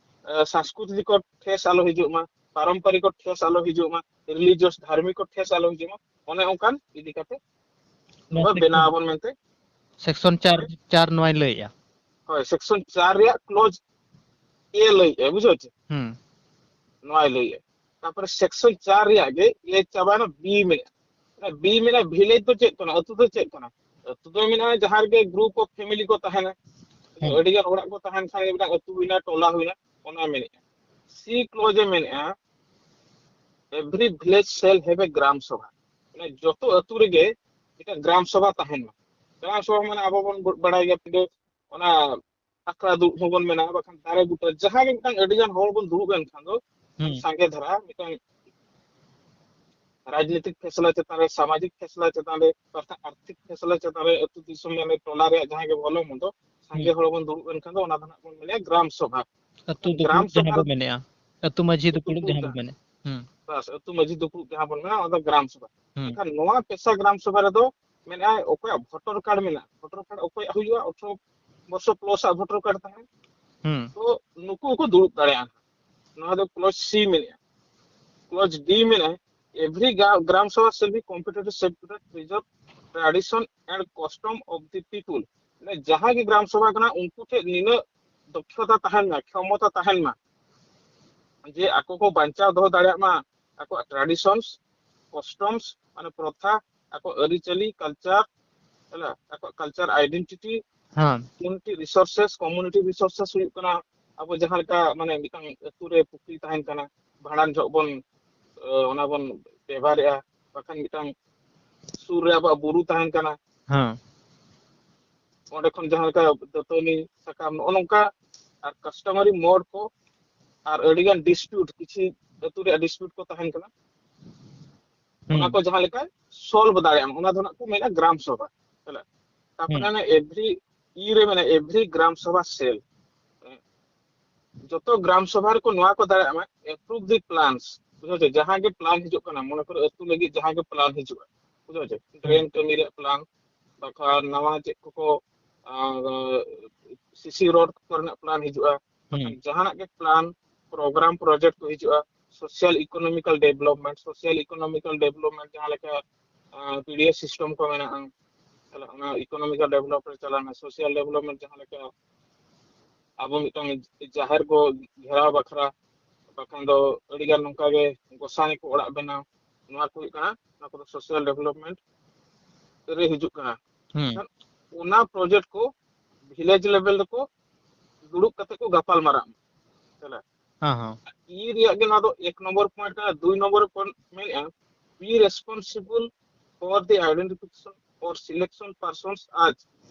ᱥᱟᱝᱥᱠᱨᱤᱛᱤᱠ ᱠᱚ ᱴᱷᱮᱥ ᱟᱞᱚ ᱦᱤᱡᱩᱜ ᱢᱟ, ᱯᱟᱨᱚᱢᱯᱟᱨᱤᱠ ᱠᱚ ᱴᱷᱮᱥ ᱟᱞᱚ ᱦᱤᱡᱩᱜ ᱢᱟ, ᱨᱤᱞᱤᱡᱤᱭᱟᱥ ᱫᱷᱟᱨᱢᱤᱠ ᱠᱚ ᱴᱷᱮᱥ ᱟᱞᱚ ᱦᱤᱡᱩᱜ ᱢᱟ, ᱚᱱᱮ ᱚᱱᱠᱟᱱ ᱤᱫᱤ ᱠᱟᱛᱮ ᱱᱚᱣᱟ ᱱᱚᱣᱟ ᱵᱮᱱᱟᱣ ᱥᱮᱠᱥᱚᱱ ᱟᱵᱚᱱ ᱢᱮᱱᱛᱮ᱾ ᱥᱮᱠᱥᱚᱱ ᱪᱟᱨ, ᱪᱟᱨ ᱱᱚᱣᱟᱭ ᱞᱟᱹᱭᱮᱜᱼᱟ᱾ ᱦᱳᱭ, ᱥᱮᱠᱥᱚᱱ ᱪᱟᱨ ᱨᱮᱭᱟᱜ ᱠᱞᱚᱡᱽ ᱮ ᱞᱟᱹᱭᱮᱜᱼᱟ, ᱵᱩᱡᱷᱟᱹᱣ ᱪᱮ? ᱦᱩᱸ᱾ ᱱᱚᱣᱟᱭ ᱞᱟᱹᱭᱮᱜᱼᱟ᱾ ᱛᱟᱨᱯᱚᱨᱮ ᱥᱮᱠᱥᱚᱱ ᱪᱟᱨ ᱨᱮᱭᱟᱜ ᱜᱮ ᱮ ᱪᱟᱵᱟᱭᱮᱱᱟ, ᱵᱤ ᱢᱮᱱᱟᱜᱼᱟ᱾ ᱚᱱᱟ ᱵᱤ ᱢᱮᱱᱟᱜᱼᱟ, ᱵᱷᱤᱞᱮᱡᱽ ᱫᱚ ᱪᱮᱫ ᱠᱟᱱᱟ? ᱟᱹᱛᱩ ᱫᱚ ᱪᱮᱫ ᱠᱟᱱᱟ? ᱟᱹᱛᱩ ᱫᱚ ᱢᱮᱱᱟᱜᱼᱟ ᱡᱟᱦᱟᱸ ᱨᱮᱜᱮ ᱜᱨᱩᱯ ᱚᱯᱷ ᱯᱷᱮᱢᱤᱞᱤ ᱠᱚ ᱛᱟᱦᱮᱱᱟ᱾ ᱦᱩᱸ᱾ ᱟᱹᱰᱤ ᱜᱟᱱ ᱚᱲᱟᱜ ᱠᱚ ᱛᱟᱦᱮᱱ ᱠᱷᱟᱱ ᱜᱮ ᱢᱤᱫᱴᱟᱝ ᱟᱹᱛᱩ ᱦᱩᱭᱱᱟ, ᱴᱚᱞᱟ ᱦᱩᱭᱱᱟ, ᱚᱱᱟ ᱢᱮᱱᱮᱜᱼᱟ᱾ ᱥᱤ ᱠᱞᱚᱡᱽ ᱮ ᱢᱮᱱᱮᱜᱼᱟ, every village shall have a gram sabha, ᱢᱟᱱᱮ ᱡᱚᱛᱚ ᱟᱹᱛᱩ ᱨᱮᱜᱮ ᱢᱤᱫᱴᱟᱝ ᱜᱨᱟᱢ ᱥᱚᱵᱷᱟ ᱛᱟᱦᱮᱱ ᱢᱟ᱾ ᱜᱨᱟᱢ ᱥᱚᱵᱷᱟ ᱢᱟᱱᱮ ᱟᱵᱚ ᱵᱚᱱ ᱵᱟᱲᱟᱭ ᱜᱮᱭᱟ ᱯᱩᱨᱟᱹ ᱚᱱᱟ ᱟᱠᱷᱲᱟ ᱫᱩᱲᱩᱵ ᱦᱚᱸᱵᱚᱱ ᱢᱮᱱᱟ, ᱵᱟᱠᱷᱟᱱ ᱫᱟᱨᱮ ᱵᱩᱴᱟᱹ ᱡᱟᱦᱟᱸ ᱜᱮ ᱢᱤᱫᱴᱟᱝ ᱟᱹᱰᱤ ᱜᱟᱱ ᱦᱚᱲ ᱵᱚᱱ ᱫᱩᱲᱩᱵ ᱮᱱ ᱠᱷᱟᱱ ᱫᱚ ᱦᱩᱸ᱾ ᱥᱟᱸᱜᱮ ᱫᱷᱟᱨᱟ ᱢᱤᱫᱴᱟᱝ ᱨᱟᱡᱽᱱᱤᱛᱤᱠ ᱯᱷᱮᱥᱞᱟ ᱪᱮᱛᱟᱱ ᱨᱮ, ᱥᱟᱢᱟᱡᱤᱠ ᱯᱷᱮᱥᱞᱟ ᱪᱮᱛᱟᱱ ᱨᱮ, ᱚᱨᱛᱷᱟᱛ ᱟᱨᱛᱷᱤᱠ ᱯᱷᱮᱥᱞᱟ ᱪᱮᱛᱟᱱ ᱨᱮ ᱟᱹᱛᱩ ᱫᱤᱥᱚᱢ ᱢᱟᱱᱮ ᱴᱚᱞᱟ ᱨᱮᱭᱟᱜ ᱡᱟᱦᱟᱸ ᱜᱮ ᱵᱷᱟᱞᱚ ᱢᱚᱱᱫᱚ ᱥᱟᱸᱜᱮ ᱦᱩᱸ᱾ ᱦᱚᱲ ᱵᱚᱱ ᱫᱩᱲᱩᱵ ᱮᱱ ᱠᱷᱟᱱ ᱫᱚ ᱚᱱᱟ ᱫᱚ ᱱᱟᱜ ᱵᱚᱱ ᱢᱮᱱᱟ ᱜᱨᱟᱢ ᱥᱚᱵᱷᱟ᱾ ᱟᱹᱛᱩ ᱜᱨᱟᱢ ᱫᱩᱯᱲᱩᱵ ᱡᱟᱦᱟᱸ ᱥᱚᱵᱷᱟ ᱵᱚ ᱢᱮᱱᱮᱜᱼᱟ, ᱟᱹᱛᱩ ᱢᱟᱹᱡᱷᱤ ᱟᱹᱛᱩ ᱫᱩᱯᱲᱩᱵ ᱫᱩᱯᱲᱩᱵ ᱡᱟᱦᱟᱸ ᱵᱚ ᱡᱟᱦᱟᱸ᱾ ᱢᱮᱱᱮᱜᱼᱟ᱾ ᱦᱩᱸ᱾ ᱵᱟᱥ, ᱟᱹᱛᱩ ᱢᱟᱹᱡᱷᱤ ᱫᱩᱯᱲᱩᱵ ᱡᱟᱦᱟᱸ ᱵᱚᱱ ᱢᱮᱱᱟ, ᱚᱱᱟ ᱫᱚ ᱜᱨᱟᱢ ᱥᱚᱵᱷᱟ᱾ ᱦᱩᱸ᱾ ᱮᱱᱠᱷᱟᱱ ᱱᱚᱣᱟ ᱯᱮᱥᱟ ᱜᱨᱟᱢ ᱥᱚᱵᱷᱟ ᱨᱮᱫᱚ ᱢᱮᱱᱟᱜᱼᱟ, ᱚᱠᱚᱭᱟᱜ ᱵᱷᱳᱴᱟᱨ ᱠᱟᱨᱰ ᱢᱮᱱᱟᱜᱼᱟ, ᱵᱷᱳᱴᱟᱨ ᱠᱟᱨᱰ ᱚᱠᱚᱭᱟᱜ ᱦᱩᱭᱩᱜᱼᱟ, ᱟᱴᱷᱨᱚ ᱵᱚᱪᱷᱚᱨ ᱯᱞᱟᱥ ᱟᱜ ᱵᱷᱳᱴᱟᱨ ᱠᱟᱨᱰ ᱛᱟᱦᱮᱱᱟ, ᱦᱩᱸ᱾ ᱛᱚ ᱱᱩᱠᱩ ᱦᱚᱸᱠᱚ ᱫᱩᱲᱩᱵ ᱫᱟᱲᱮᱭᱟᱜᱼᱟ᱾ ᱱᱚᱣᱟ ᱫᱚ ᱠᱞᱚᱡᱽ ᱥᱤ ᱢᱮᱱᱮᱜᱼᱟ᱾ ᱠᱞᱚᱡᱽ ᱰᱤ ᱢᱮᱱᱟᱜᱼᱟ, every gra-, gram sabha shall be competitive, separate, preserve tradition and custom of the people. ᱢᱟᱱᱮ ᱡᱟᱦᱟᱸ ᱜᱮ ᱜᱨᱟᱢ ᱥᱚᱵᱷᱟ ᱠᱟᱱᱟ, ᱩᱱᱠᱩ ᱴᱷᱮᱱ ᱱᱤᱱᱟᱹᱜ ᱫᱚᱠᱷᱚᱛᱟ ᱛᱟᱦᱮᱱ ᱢᱟ, ᱠᱷᱚᱢᱚᱛᱟ ᱛᱟᱦᱮᱱ ᱢᱟ, ᱡᱮ ᱟᱠᱚ ᱠᱚ ᱵᱟᱧᱪᱟᱣ ᱫᱚᱦᱚ ᱫᱟᱲᱮᱭᱟᱜ ᱢᱟ ᱟᱠᱚᱣᱟᱜ traditions, customs, ᱢᱟᱱᱮ ᱯᱨᱚᱛᱷᱟ, ᱟᱠᱚ ᱟᱹᱨᱤᱪᱟᱹᱞᱤ, culture, ᱦᱮᱸ, ᱟᱠᱚᱣᱟᱜ culture identity, ᱦᱮᱸ᱾ Community resources, community resources ᱦᱩᱭᱩᱜ ᱠᱟᱱᱟ ᱟᱵᱚ ᱡᱟᱦᱟᱸ ᱞᱮᱠᱟ ᱢᱟᱱᱮ ᱢᱤᱫᱴᱟᱝ ᱟᱹᱛᱩ ᱨᱮ ᱯᱩᱠᱷᱨᱤ ᱛᱟᱦᱮᱱ ᱠᱟᱱᱟ, ᱵᱷᱟᱸᱰᱟᱱ ᱡᱚᱦᱚᱜ ᱵᱚᱱ, ᱮ, ᱚᱱᱟ ᱵᱚᱱ ᱵᱮᱵᱷᱟᱨᱮᱜᱼᱟ, ᱵᱟᱠᱷᱟᱱ ᱢᱤᱫᱴᱟᱝ ᱥᱩᱨ ᱨᱮ ᱟᱵᱚᱣᱟᱜ ᱵᱩᱨᱩ ᱛᱟᱦᱮᱱ ᱠᱟᱱᱟ, ᱦᱮᱸ᱾ ᱚᱸᱰᱮ ᱠᱷᱚᱱ ᱡᱟᱦᱟᱸ ᱞᱮᱠᱟ ᱫᱟᱹᱛᱟᱹᱱᱤ ᱥᱟᱠᱟᱢ ᱱᱚᱜᱼᱚ ᱱᱚᱝᱠᱟ, ᱟᱨ customary mode ᱠᱚ, ᱟᱨ ᱟᱹᱰᱤᱜᱟᱱ dispute, ᱠᱤᱪᱷᱩ ᱟᱹᱛᱩ ᱨᱮᱭᱟᱜ dispute ᱠᱚ ᱛᱟᱦᱮᱱ ᱠᱟᱱᱟ, ᱚᱱᱟ ᱦᱩᱸ᱾ ᱠᱚ ᱡᱟᱦᱟᱸ ᱞᱮᱠᱟ solve ᱫᱟᱲᱮᱭᱟᱜ ᱢᱟ, ᱚᱱᱟ ᱫᱚ ᱱᱟᱜ ᱠᱚ ᱢᱮᱱᱟ ᱜᱨᱟᱢ ᱥᱚᱵᱷᱟ᱾ ᱛᱟᱦᱞᱮ ᱛᱟᱨᱯᱚᱨᱮ ᱦᱩᱸ᱾ ᱚᱱᱮ every ᱤ ᱨᱮ ᱢᱮᱱᱟᱜᱼᱟ every gram sabha cell, ᱡᱚᱛᱚ ᱜᱨᱟᱢ ᱥᱚᱵᱷᱟ ᱨᱮᱠᱚ ᱱᱚᱣᱟ ᱠᱚ ᱫᱟᱲᱮᱭᱟᱜ ᱢᱟ, approve the plans, ᱵᱩᱡᱷᱟᱹᱣ ᱪᱮ? ᱡᱟᱦᱟᱸ ᱜᱮ ᱯᱞᱟᱱ ᱦᱤᱡᱩᱜ ᱠᱟᱱᱟ, ᱢᱚᱱᱮ ᱠᱚᱨᱚ ᱟᱹᱛᱩ ᱞᱟᱹᱜᱤᱫ ᱡᱟᱦᱟᱸ ᱜᱮ ᱯᱞᱟᱱ ᱦᱤᱡᱩᱜᱼᱟ, ᱵᱩᱡᱷᱟᱹᱣ ᱪᱮ? ᱰᱨᱮᱱ ᱠᱟᱹᱢᱤ ᱨᱮᱭᱟᱜ ᱯᱞᱟᱱ, ᱵᱟᱠᱷᱟᱱ ᱱᱟᱣᱟ ᱪᱮᱫ ᱠᱚᱠᱚ ᱥᱤᱥᱤ ᱨᱳᱰ ᱠᱚᱨᱮᱱᱟᱜ ᱯᱞᱟᱱ ᱦᱤᱡᱩᱜᱼᱟ, ᱵᱟᱠᱷᱟᱱ ᱡᱟᱦᱟᱱᱟᱜ ᱜᱮ ᱯᱞᱟᱱ, ᱯᱨᱳᱜᱨᱟᱢ, ᱯᱨᱚᱡᱮᱠᱴ ᱠᱚ ᱦᱤᱡᱩᱜᱼᱟ, social economical development, social economical development ᱡᱟᱦᱟᱸ ᱞᱮᱠᱟ ᱯᱤᱰᱤᱮᱥ ᱥᱤᱥᱴᱮᱢ ᱠᱚ ᱢᱮᱱᱟᱜᱼᱟ, ᱛᱟᱦᱞᱮ ᱚᱱᱟ ᱤᱠᱳᱱᱚᱢᱤᱠᱟᱞ ᱰᱮᱵᱷᱞᱚᱯ ᱨᱮ ᱪᱟᱞᱟᱣᱱᱟ, ᱥᱳᱥᱟᱞ ᱰᱮᱵᱷᱞᱚᱯᱢᱮᱱᱴ ᱡᱟᱦᱟᱸ ᱞᱮᱠᱟ ᱟᱵᱚ ᱢᱤᱫᱴᱟᱝ ᱡᱟᱦᱮᱨ ᱠᱚ ᱜᱷᱮᱨᱟᱣ ᱵᱟᱠᱷᱨᱟ, ᱵᱟᱠᱷᱟᱱ ᱫᱚ ᱟᱹᱰᱤᱜᱟᱱ ᱱᱚᱝᱠᱟ ᱜᱮ ᱜᱚᱸᱥᱟᱭ ᱠᱚ ᱚᱲᱟᱜ ᱵᱮᱱᱟᱣ, ᱱᱚᱣᱟ ᱠᱚ ᱦᱩᱭᱩᱜ ᱠᱟᱱᱟ, ᱱᱚᱣᱟ ᱠᱚᱫᱚ ᱥᱳᱥᱟᱞ ᱰᱮᱵᱷᱞᱚᱯᱢᱮᱱᱴ ᱨᱮ ᱦᱤᱡᱩᱜ ᱠᱟᱱᱟ᱾ ᱦᱩᱸ ᱮᱱᱠᱷᱟᱱ ᱚᱱᱟ ᱯᱨᱚᱡᱮᱠᱴ ᱠᱚ ᱵᱷᱤᱞᱮᱡᱽ ᱞᱮᱵᱮᱞ ᱨᱮᱠᱚ ᱫᱩᱲᱩᱵ ᱠᱟᱛᱮ ᱠᱚ ᱜᱟᱯᱟᱞ ᱢᱟᱨᱟᱜ ᱢᱟ᱾ ᱛᱟᱦᱞᱮ ᱦᱮᱸ ᱦᱮᱸ ᱤ ᱨᱮᱭᱟᱜ ᱜᱮ ᱱᱚᱣᱟ ᱫᱚ ᱮᱠ ᱱᱚᱢᱵᱚᱨ ᱯᱚᱭᱮᱱᱴ ᱠᱟᱱᱟ᱾ ᱫᱩᱭ ᱱᱚᱢᱵᱚᱨ ᱯᱚᱭᱮᱱᱴ ᱢᱮᱱᱮᱫᱼᱟ, be responsible for the identification or selection persons as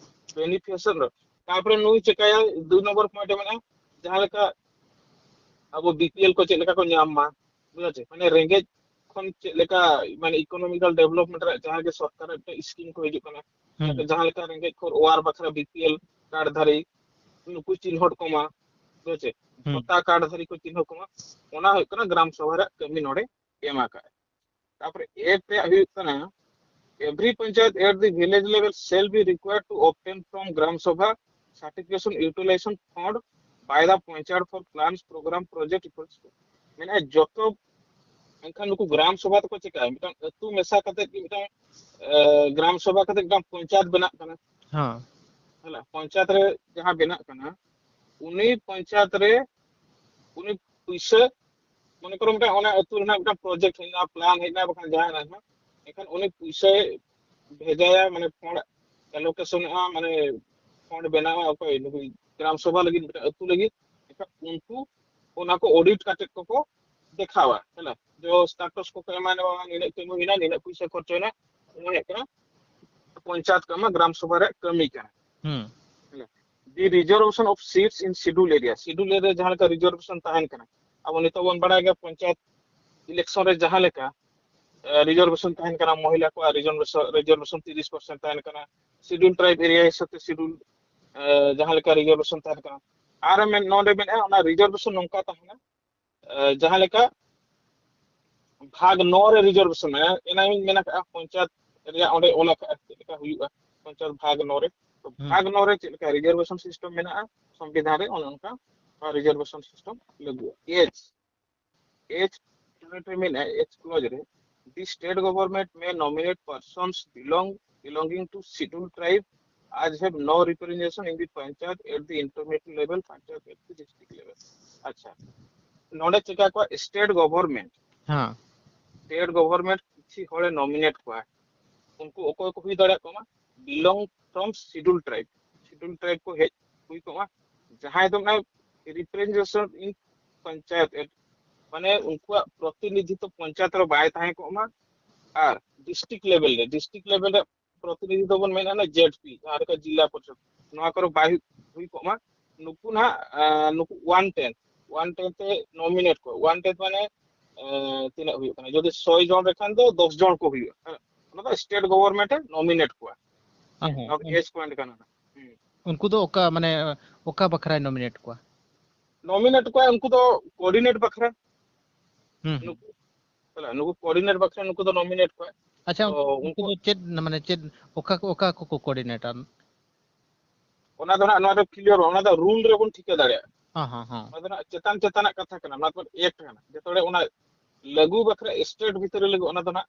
beneficiary. ᱛᱟᱨᱯᱚᱨᱮ ᱱᱩᱭ ᱪᱮᱠᱟᱭᱟ, ᱫᱩᱭ ᱱᱚᱢᱵᱚᱨ ᱯᱚᱭᱮᱱᱴ ᱢᱮᱱᱟᱜᱼᱟ, ᱡᱟᱦᱟᱸ ᱞᱮᱠᱟ ᱟᱵᱚ ᱵᱤᱯᱤᱮᱞ ᱠᱚ ᱪᱮᱫ ᱞᱮᱠᱟ ᱠᱚ ᱧᱟᱢ ᱢᱟ, ᱵᱩᱡᱷᱟᱹᱣ ᱪᱮ? ᱢᱟᱱᱮ ᱨᱮᱸᱜᱮᱡ ᱠᱷᱚᱱ ᱪᱮᱫ ᱞᱮᱠᱟ, ᱢᱟᱱᱮ ᱤᱠᱳᱱᱚᱢᱤᱠᱟᱞ ᱰᱮᱵᱷᱞᱚᱯᱢᱮᱱᱴ ᱨᱮᱭᱟᱜ ᱡᱟᱦᱟᱸ ᱜᱮ ᱥᱚᱨᱠᱟᱨ ᱢᱤᱫᱴᱮᱱ ᱥᱠᱤᱢ ᱠᱚ ᱦᱤᱡᱩᱜ ᱠᱟᱱᱟ, ᱦᱩᱸ ᱡᱟᱦᱟᱸ ᱞᱮᱠᱟ ᱨᱮᱸᱜᱮᱡ ᱠᱷᱚᱱ ᱚᱣᱟᱨ ᱵᱟᱠᱷᱨᱟ ᱵᱤᱯᱤᱮᱞ ᱠᱟᱨᱰ ᱫᱷᱟᱨᱤ ᱱᱩᱠᱩ ᱪᱤᱱᱦᱟᱹᱣ ᱠᱚᱢᱟ, ᱵᱩᱡᱷᱟᱹᱣ ᱪᱮ? ᱦᱩᱸ ᱯᱚᱴᱟ ᱠᱟᱨᱰ ᱫᱷᱟᱨᱤ ᱠᱚ ᱪᱤᱱᱦᱟᱹᱣ ᱠᱚᱢᱟ, ᱚᱱᱟ ᱦᱩᱭᱩᱜ ᱠᱟᱱᱟ ᱜᱨᱟᱢ ᱥᱚᱵᱷᱟ ᱨᱮᱭᱟᱜ ᱠᱟᱹᱢᱤ ᱱᱚᱰᱮ ᱮᱢ ᱟᱠᱟᱫᱼᱟ᱾ ᱛᱟᱨᱯᱚᱨᱮ ᱮᱯ ᱨᱮᱭᱟᱜ ᱦᱩᱭᱩᱜ ᱠᱟᱱᱟ, every panchayat at the village level shall be required to obtain from Gram Sabha certification utilization fund by the panchayat for plans, program, project, efforts. ᱢᱮᱱᱟᱜᱼᱟ ᱡᱚᱛᱚ᱾ ᱮᱱᱠᱷᱟᱱ ᱱᱩᱠᱩ ᱜᱨᱟᱢ ᱥᱚᱵᱷᱟ ᱛᱮᱠᱚ ᱪᱮᱠᱟᱭᱟ, ᱢᱤᱫᱴᱟᱝ ᱟᱹᱛᱩ ᱢᱮᱥᱟ ᱠᱟᱛᱮ ᱜᱮ ᱢᱤᱫᱴᱟᱝ ᱜᱨᱟᱢ ᱥᱚᱵᱷᱟ ᱠᱟᱛᱮ ᱢᱤᱫᱴᱟᱝ ᱯᱚᱧᱪᱟᱭᱮᱛ ᱵᱮᱱᱟᱜ ᱠᱟᱱᱟ᱾ ᱦᱮᱸ ᱦᱮᱸ, ᱯᱚᱧᱪᱟᱭᱮᱛ ᱨᱮ ᱡᱟᱦᱟᱸ ᱵᱮᱱᱟᱜ ᱠᱟᱱᱟ, ᱩᱱᱤ ᱯᱚᱧᱪᱟᱭᱮᱛ ᱨᱮ ᱩᱱᱤ ᱯᱩᱭᱥᱟᱹ, ᱢᱚᱱᱮ ᱠᱚᱨᱚ ᱢᱤᱫᱴᱟᱝ ᱚᱱᱟ ᱟᱹᱛᱩ ᱨᱮᱱᱟᱜ ᱢᱤᱫᱴᱟᱝ ᱯᱨᱚᱡᱮᱠᱴ ᱦᱮᱡ ᱮᱱᱟ, ᱯᱞᱟᱱ ᱦᱮᱡ ᱮᱱᱟ, ᱵᱟᱠᱷᱟᱱ ᱡᱟᱦᱟᱸ ᱦᱮᱡ ᱮᱱᱟ, ᱮᱱᱠᱷᱟᱱ ᱩᱱᱤ ᱯᱩᱭᱥᱟᱹᱭ ᱵᱷᱮᱡᱟᱭᱟ, ᱢᱟᱱᱮ ᱯᱷᱚᱸᱰ ᱮᱞᱳᱠᱮᱥᱚᱱᱚᱜᱼᱟ, ᱢᱟᱱᱮ ᱯᱷᱚᱸᱰ ᱵᱮᱱᱟᱣᱟ ᱚᱠᱚᱭ ᱱᱩᱠᱩ ᱜᱨᱟᱢ ᱥᱚᱵᱷᱟ ᱞᱟᱹᱜᱤᱫ, ᱢᱤᱫᱴᱟᱝ ᱟᱹᱛᱩ ᱞᱟᱹᱜᱤᱫ᱾ ᱮᱱᱠᱷᱟᱱ ᱩᱱᱠᱩ ᱚᱱᱟ ᱠᱚ ᱚᱰᱤᱴ ᱠᱟᱛᱮ ᱠᱚᱠᱚ ᱫᱮᱠᱷᱟᱣᱟ, ᱦᱮᱸ, ᱡᱚ ᱥᱴᱟᱴᱟᱥ ᱠᱚᱠᱚ ᱮᱢᱟ, ᱱᱚᱣᱟ ᱱᱤᱱᱟᱹᱜ ᱠᱟᱹᱢᱤ ᱦᱩᱭᱱᱟ, ᱱᱤᱱᱟᱹᱜ ᱯᱩᱭᱥᱟᱹ ᱠᱷᱚᱨᱪᱟᱭᱮᱱᱟ, ᱚᱱᱟ ᱦᱩᱭᱩᱜ ᱠᱟᱱᱟ ᱯᱚᱧᱪᱟᱭᱮᱛ ᱠᱟᱹᱢᱤ, ᱜᱨᱟᱢ ᱥᱚᱵᱷᱟ ᱨᱮᱭᱟᱜ ᱠᱟᱹᱢᱤ ᱠᱟᱱᱟ᱾ ᱦᱩᱸ The reservation of seats in schedule area, schedule area ᱡᱟᱦᱟᱸ ᱞᱮᱠᱟ ᱨᱤᱡᱟᱨᱵᱷᱮᱥᱚᱱ ᱛᱟᱦᱮᱱ ᱠᱟᱱᱟ, ᱟᱵᱚ ᱱᱤᱛᱚᱜ ᱵᱚᱱ ᱵᱟᱲᱟᱭ ᱜᱮᱭᱟ ᱯᱚᱧᱪᱟᱭᱮᱛ ᱤᱞᱮᱠᱥᱚᱱ ᱨᱮ ᱡᱟᱦᱟᱸ ᱞᱮᱠᱟ ᱨᱤᱡᱟᱨᱵᱷᱮᱥᱚᱱ ᱛᱟᱦᱮᱱ ᱠᱟᱱᱟ, ᱢᱚᱦᱤᱞᱟ ᱠᱚᱣᱟᱜ ᱨᱤᱡᱟᱨᱵᱷᱮᱥᱚᱱ ᱛᱤᱨᱤᱥ ᱯᱟᱨᱥᱮᱱᱴ ᱛᱟᱦᱮᱱ ᱠᱟᱱᱟ, ᱥᱤᱰᱩᱞ ᱴᱨᱟᱭᱤᱵ ᱮᱨᱤᱭᱟ ᱦᱤᱥᱟᱹᱵ ᱛᱮ ᱥᱤᱰᱩᱞ ᱡᱟᱦᱟᱸ ᱞᱮᱠᱟ ᱨᱤᱡᱟᱨᱵᱷᱮᱥᱚᱱ ᱛᱟᱦᱮᱱ ᱠᱟᱱᱟ᱾ ᱟᱨ ᱢᱮᱱ ᱱᱚᱰᱮ ᱢᱮᱱᱟᱜᱼᱟ, ᱚᱱᱟ ᱨᱤᱡᱟᱨᱵᱷᱮᱥᱚᱱ ᱱᱚᱝᱠᱟ ᱛᱟᱦᱮᱱᱟ, ᱡᱟᱦᱟᱸ ᱞᱮᱠᱟ ᱵᱷᱟᱜᱽ ᱱᱚ ᱨᱮ ᱨᱤᱡᱟᱨᱵᱷᱮᱥᱚᱱ ᱢᱮᱱᱟᱜᱼᱟ, ᱮᱱᱟᱝ ᱤᱧ ᱢᱮᱱ ᱟᱠᱟᱫᱼᱟ ᱯᱚᱧᱪᱟᱭᱮᱛ ᱨᱮᱭᱟᱜ ᱚᱸᱰᱮ ᱚᱞ ᱟᱠᱟᱫᱼᱟ ᱪᱮᱫ ᱞᱮᱠᱟ ᱦᱩᱭᱩᱜᱼᱟ ᱯᱚᱧᱪᱟᱭᱮᱛ ᱵᱷᱟᱜᱽ ᱱᱚ ᱨᱮ᱾ ᱛᱚ ᱵᱷᱟᱜᱽ ᱱᱚ ᱨᱮ ᱪᱮᱫ ᱞᱮᱠᱟ ᱨᱤᱡᱟᱨᱵᱷᱮᱥᱚᱱ ᱥᱤᱥᱴᱮᱢ ᱢᱮᱱᱟᱜᱼᱟ ᱥᱚᱝᱵᱤᱫᱷᱟᱱ ᱨᱮ, ᱚᱱᱮ ᱚᱱᱠᱟ ᱨᱤᱡᱟᱨᱵᱷᱮᱥᱚᱱ ᱥᱤᱥᱴᱮᱢ ᱞᱟᱹᱜᱩᱜᱼᱟ᱾ ᱮᱪ ᱮᱪ ᱢᱮᱱᱟᱜᱼᱟ, ᱮᱪ ᱠᱞᱚᱡᱽ ᱨᱮ, the state government may nominate persons belong belonging to scheduled tribe as have no representation in the panchayat at the intermediate level, panchayat at the district level. ᱟᱪᱪᱷᱟ, ᱱᱚᱰᱮ ᱪᱮᱠᱟ ᱠᱚᱣᱟ, state government, ᱦᱮᱸ state government ᱠᱤᱪᱷᱤ ᱦᱚᱲᱮ ᱱᱚᱢᱤᱱᱮᱴ ᱠᱚᱣᱟ᱾ ᱩᱱᱠᱩ ᱚᱠᱚᱭ ᱠᱚ ᱦᱩᱭ ᱫᱟᱲᱮᱭᱟᱜ ᱠᱚᱢᱟ, belong from scheduled tribe, scheduled tribe ᱠᱚ ᱦᱮᱡ ᱦᱩᱭ ᱠᱚᱜᱼᱟ, ᱡᱟᱦᱟᱸᱭ ᱫᱚ ᱢᱟᱱᱮ representation in ᱯᱚᱧᱪᱟᱭᱮᱛ, ᱢᱟᱱᱮ ᱩᱱᱠᱩᱣᱟᱜ ᱯᱨᱚᱛᱤᱱᱤᱫᱷᱤᱛᱚ ᱯᱚᱧᱪᱟᱭᱮᱛ ᱨᱮ ᱵᱟᱭ ᱛᱟᱦᱮᱸ ᱠᱚᱜ ᱢᱟ᱾ ᱟᱨ ᱰᱤᱥᱴᱨᱤᱠᱴ ᱞᱮᱵᱮᱞ ᱨᱮ, ᱰᱤᱥᱴᱨᱤᱠᱴ ᱞᱮᱵᱮᱞ ᱨᱮ ᱯᱨᱚᱛᱤᱱᱤᱫᱷᱤ ᱫᱚᱵᱚᱱ ᱢᱮᱱᱟ ᱚᱱᱟ ᱡᱮᱰᱯᱤ, ᱡᱟᱦᱟᱸ ᱞᱮᱠᱟ ᱡᱤᱞᱟ ᱯᱚᱨᱤᱥᱚᱫ, ᱱᱚᱣᱟ ᱠᱚᱨᱮ ᱵᱟᱭ ᱦᱩᱭ ᱠᱚᱜ ᱢᱟ᱾ ᱱᱩᱠᱩ ᱱᱟᱦᱟᱜ ᱱᱩᱠᱩ ᱚᱣᱟᱱ ᱴᱮᱱᱛᱷ, ᱚᱣᱟᱱ ᱴᱮᱱᱛᱷ ᱛᱮ ᱱᱚᱢᱤᱱᱮᱴ ᱠᱚ, ᱚᱣᱟᱱ ᱴᱮᱱᱛᱷ ᱢᱟᱱᱮ ᱛᱤᱱᱟᱹᱜ ᱦᱩᱭᱩᱜ ᱠᱟᱱᱟ, ᱡᱩᱫᱤ ᱥᱚᱭ ᱡᱚᱱ ᱨᱮᱠᱷᱟᱱ ᱫᱚ ᱫᱚᱥ ᱡᱚᱱ ᱠᱚ ᱦᱩᱭᱩᱜᱼᱟ᱾ ᱚᱱᱟ ᱫᱚ ᱥᱴᱮᱴ ᱜᱚᱵᱷᱚᱨᱱᱢᱮᱱᱴ ᱮ ᱱᱚᱢᱤᱱᱮᱴ ᱠᱚᱣᱟ᱾ ᱚ ᱦᱚᱸ᱾ ᱱᱚᱣᱟ ᱫᱚ ᱮᱡᱽ ᱯᱚᱭᱮᱱᱴ ᱠᱟᱱᱟ᱾ ᱦᱩᱸ᱾ ᱩᱱᱠᱩ ᱫᱚ ᱚᱠᱟ ᱢᱟᱱᱮ ᱚᱠᱟ ᱵᱟᱠᱷᱨᱟᱭ ᱱᱚᱢᱤᱱᱮᱴ ᱠᱚᱣᱟ? ᱱᱚᱢᱤᱱᱮᱴ ᱠᱚᱣᱟ ᱩᱱᱠᱩ ᱫᱚ ᱠᱳᱚᱨᱰᱤᱱᱮᱴ ᱵᱟᱠᱷᱨᱟ᱾ ᱦᱩᱸ ᱦᱩᱸ᱾ ᱱᱩᱠᱩ ᱛᱟᱦᱞᱮ ᱱᱩᱠᱩ ᱠᱳᱚᱨᱰᱤᱱᱮᱴ ᱵᱟᱠᱷᱨᱟ ᱱᱩᱠᱩ ᱫᱚ ᱱᱚᱢᱤᱱᱮᱴ ᱠᱚᱣᱟ᱾ ᱟᱪᱪᱷᱟ, ᱛᱚ ᱩᱱᱠᱩ ᱩᱱᱠᱩ ᱫᱚ ᱪᱮᱫ ᱢᱟᱱᱮ ᱪᱮᱫ ᱚᱠᱟ ᱠᱚ ᱚᱠᱟ ᱠᱚᱠᱚ ᱠᱳᱚᱨᱰᱤᱱᱮᱴᱟ? ᱚᱱᱟ ᱫᱚ ᱱᱟᱜ ᱱᱚᱣᱟ ᱫᱚ ᱠᱞᱤᱭᱟᱨ, ᱚᱱᱟ ᱫᱚ ᱨᱩᱞ ᱨᱮᱵᱚᱱ ᱴᱷᱤᱠᱟᱹ ᱫᱟᱲᱮᱭᱟᱜᱼᱟ᱾ ᱦᱚᱸ ᱦᱚᱸ ᱦᱚᱸ᱾ ᱚᱱᱟ ᱫᱚ ᱱᱟᱜ ᱪᱮᱛᱟᱱ ᱪᱮᱛᱟᱱᱟᱜ ᱠᱟᱛᱷᱟ ᱠᱟᱱᱟ, ᱚᱱᱟ ᱫᱚ ᱮᱠᱴ ᱠᱟᱱᱟ᱾ ᱡᱚᱛᱚ ᱦᱚᱲ ᱚᱱᱟ ᱞᱟᱹᱜᱩ ᱵᱟᱠᱷᱨᱟ ᱥᱴᱮᱴ ᱵᱷᱤᱛᱨᱤ ᱨᱮ ᱞᱟᱹᱜᱩ, ᱚᱱᱟ ᱫᱚ ᱱᱟᱜ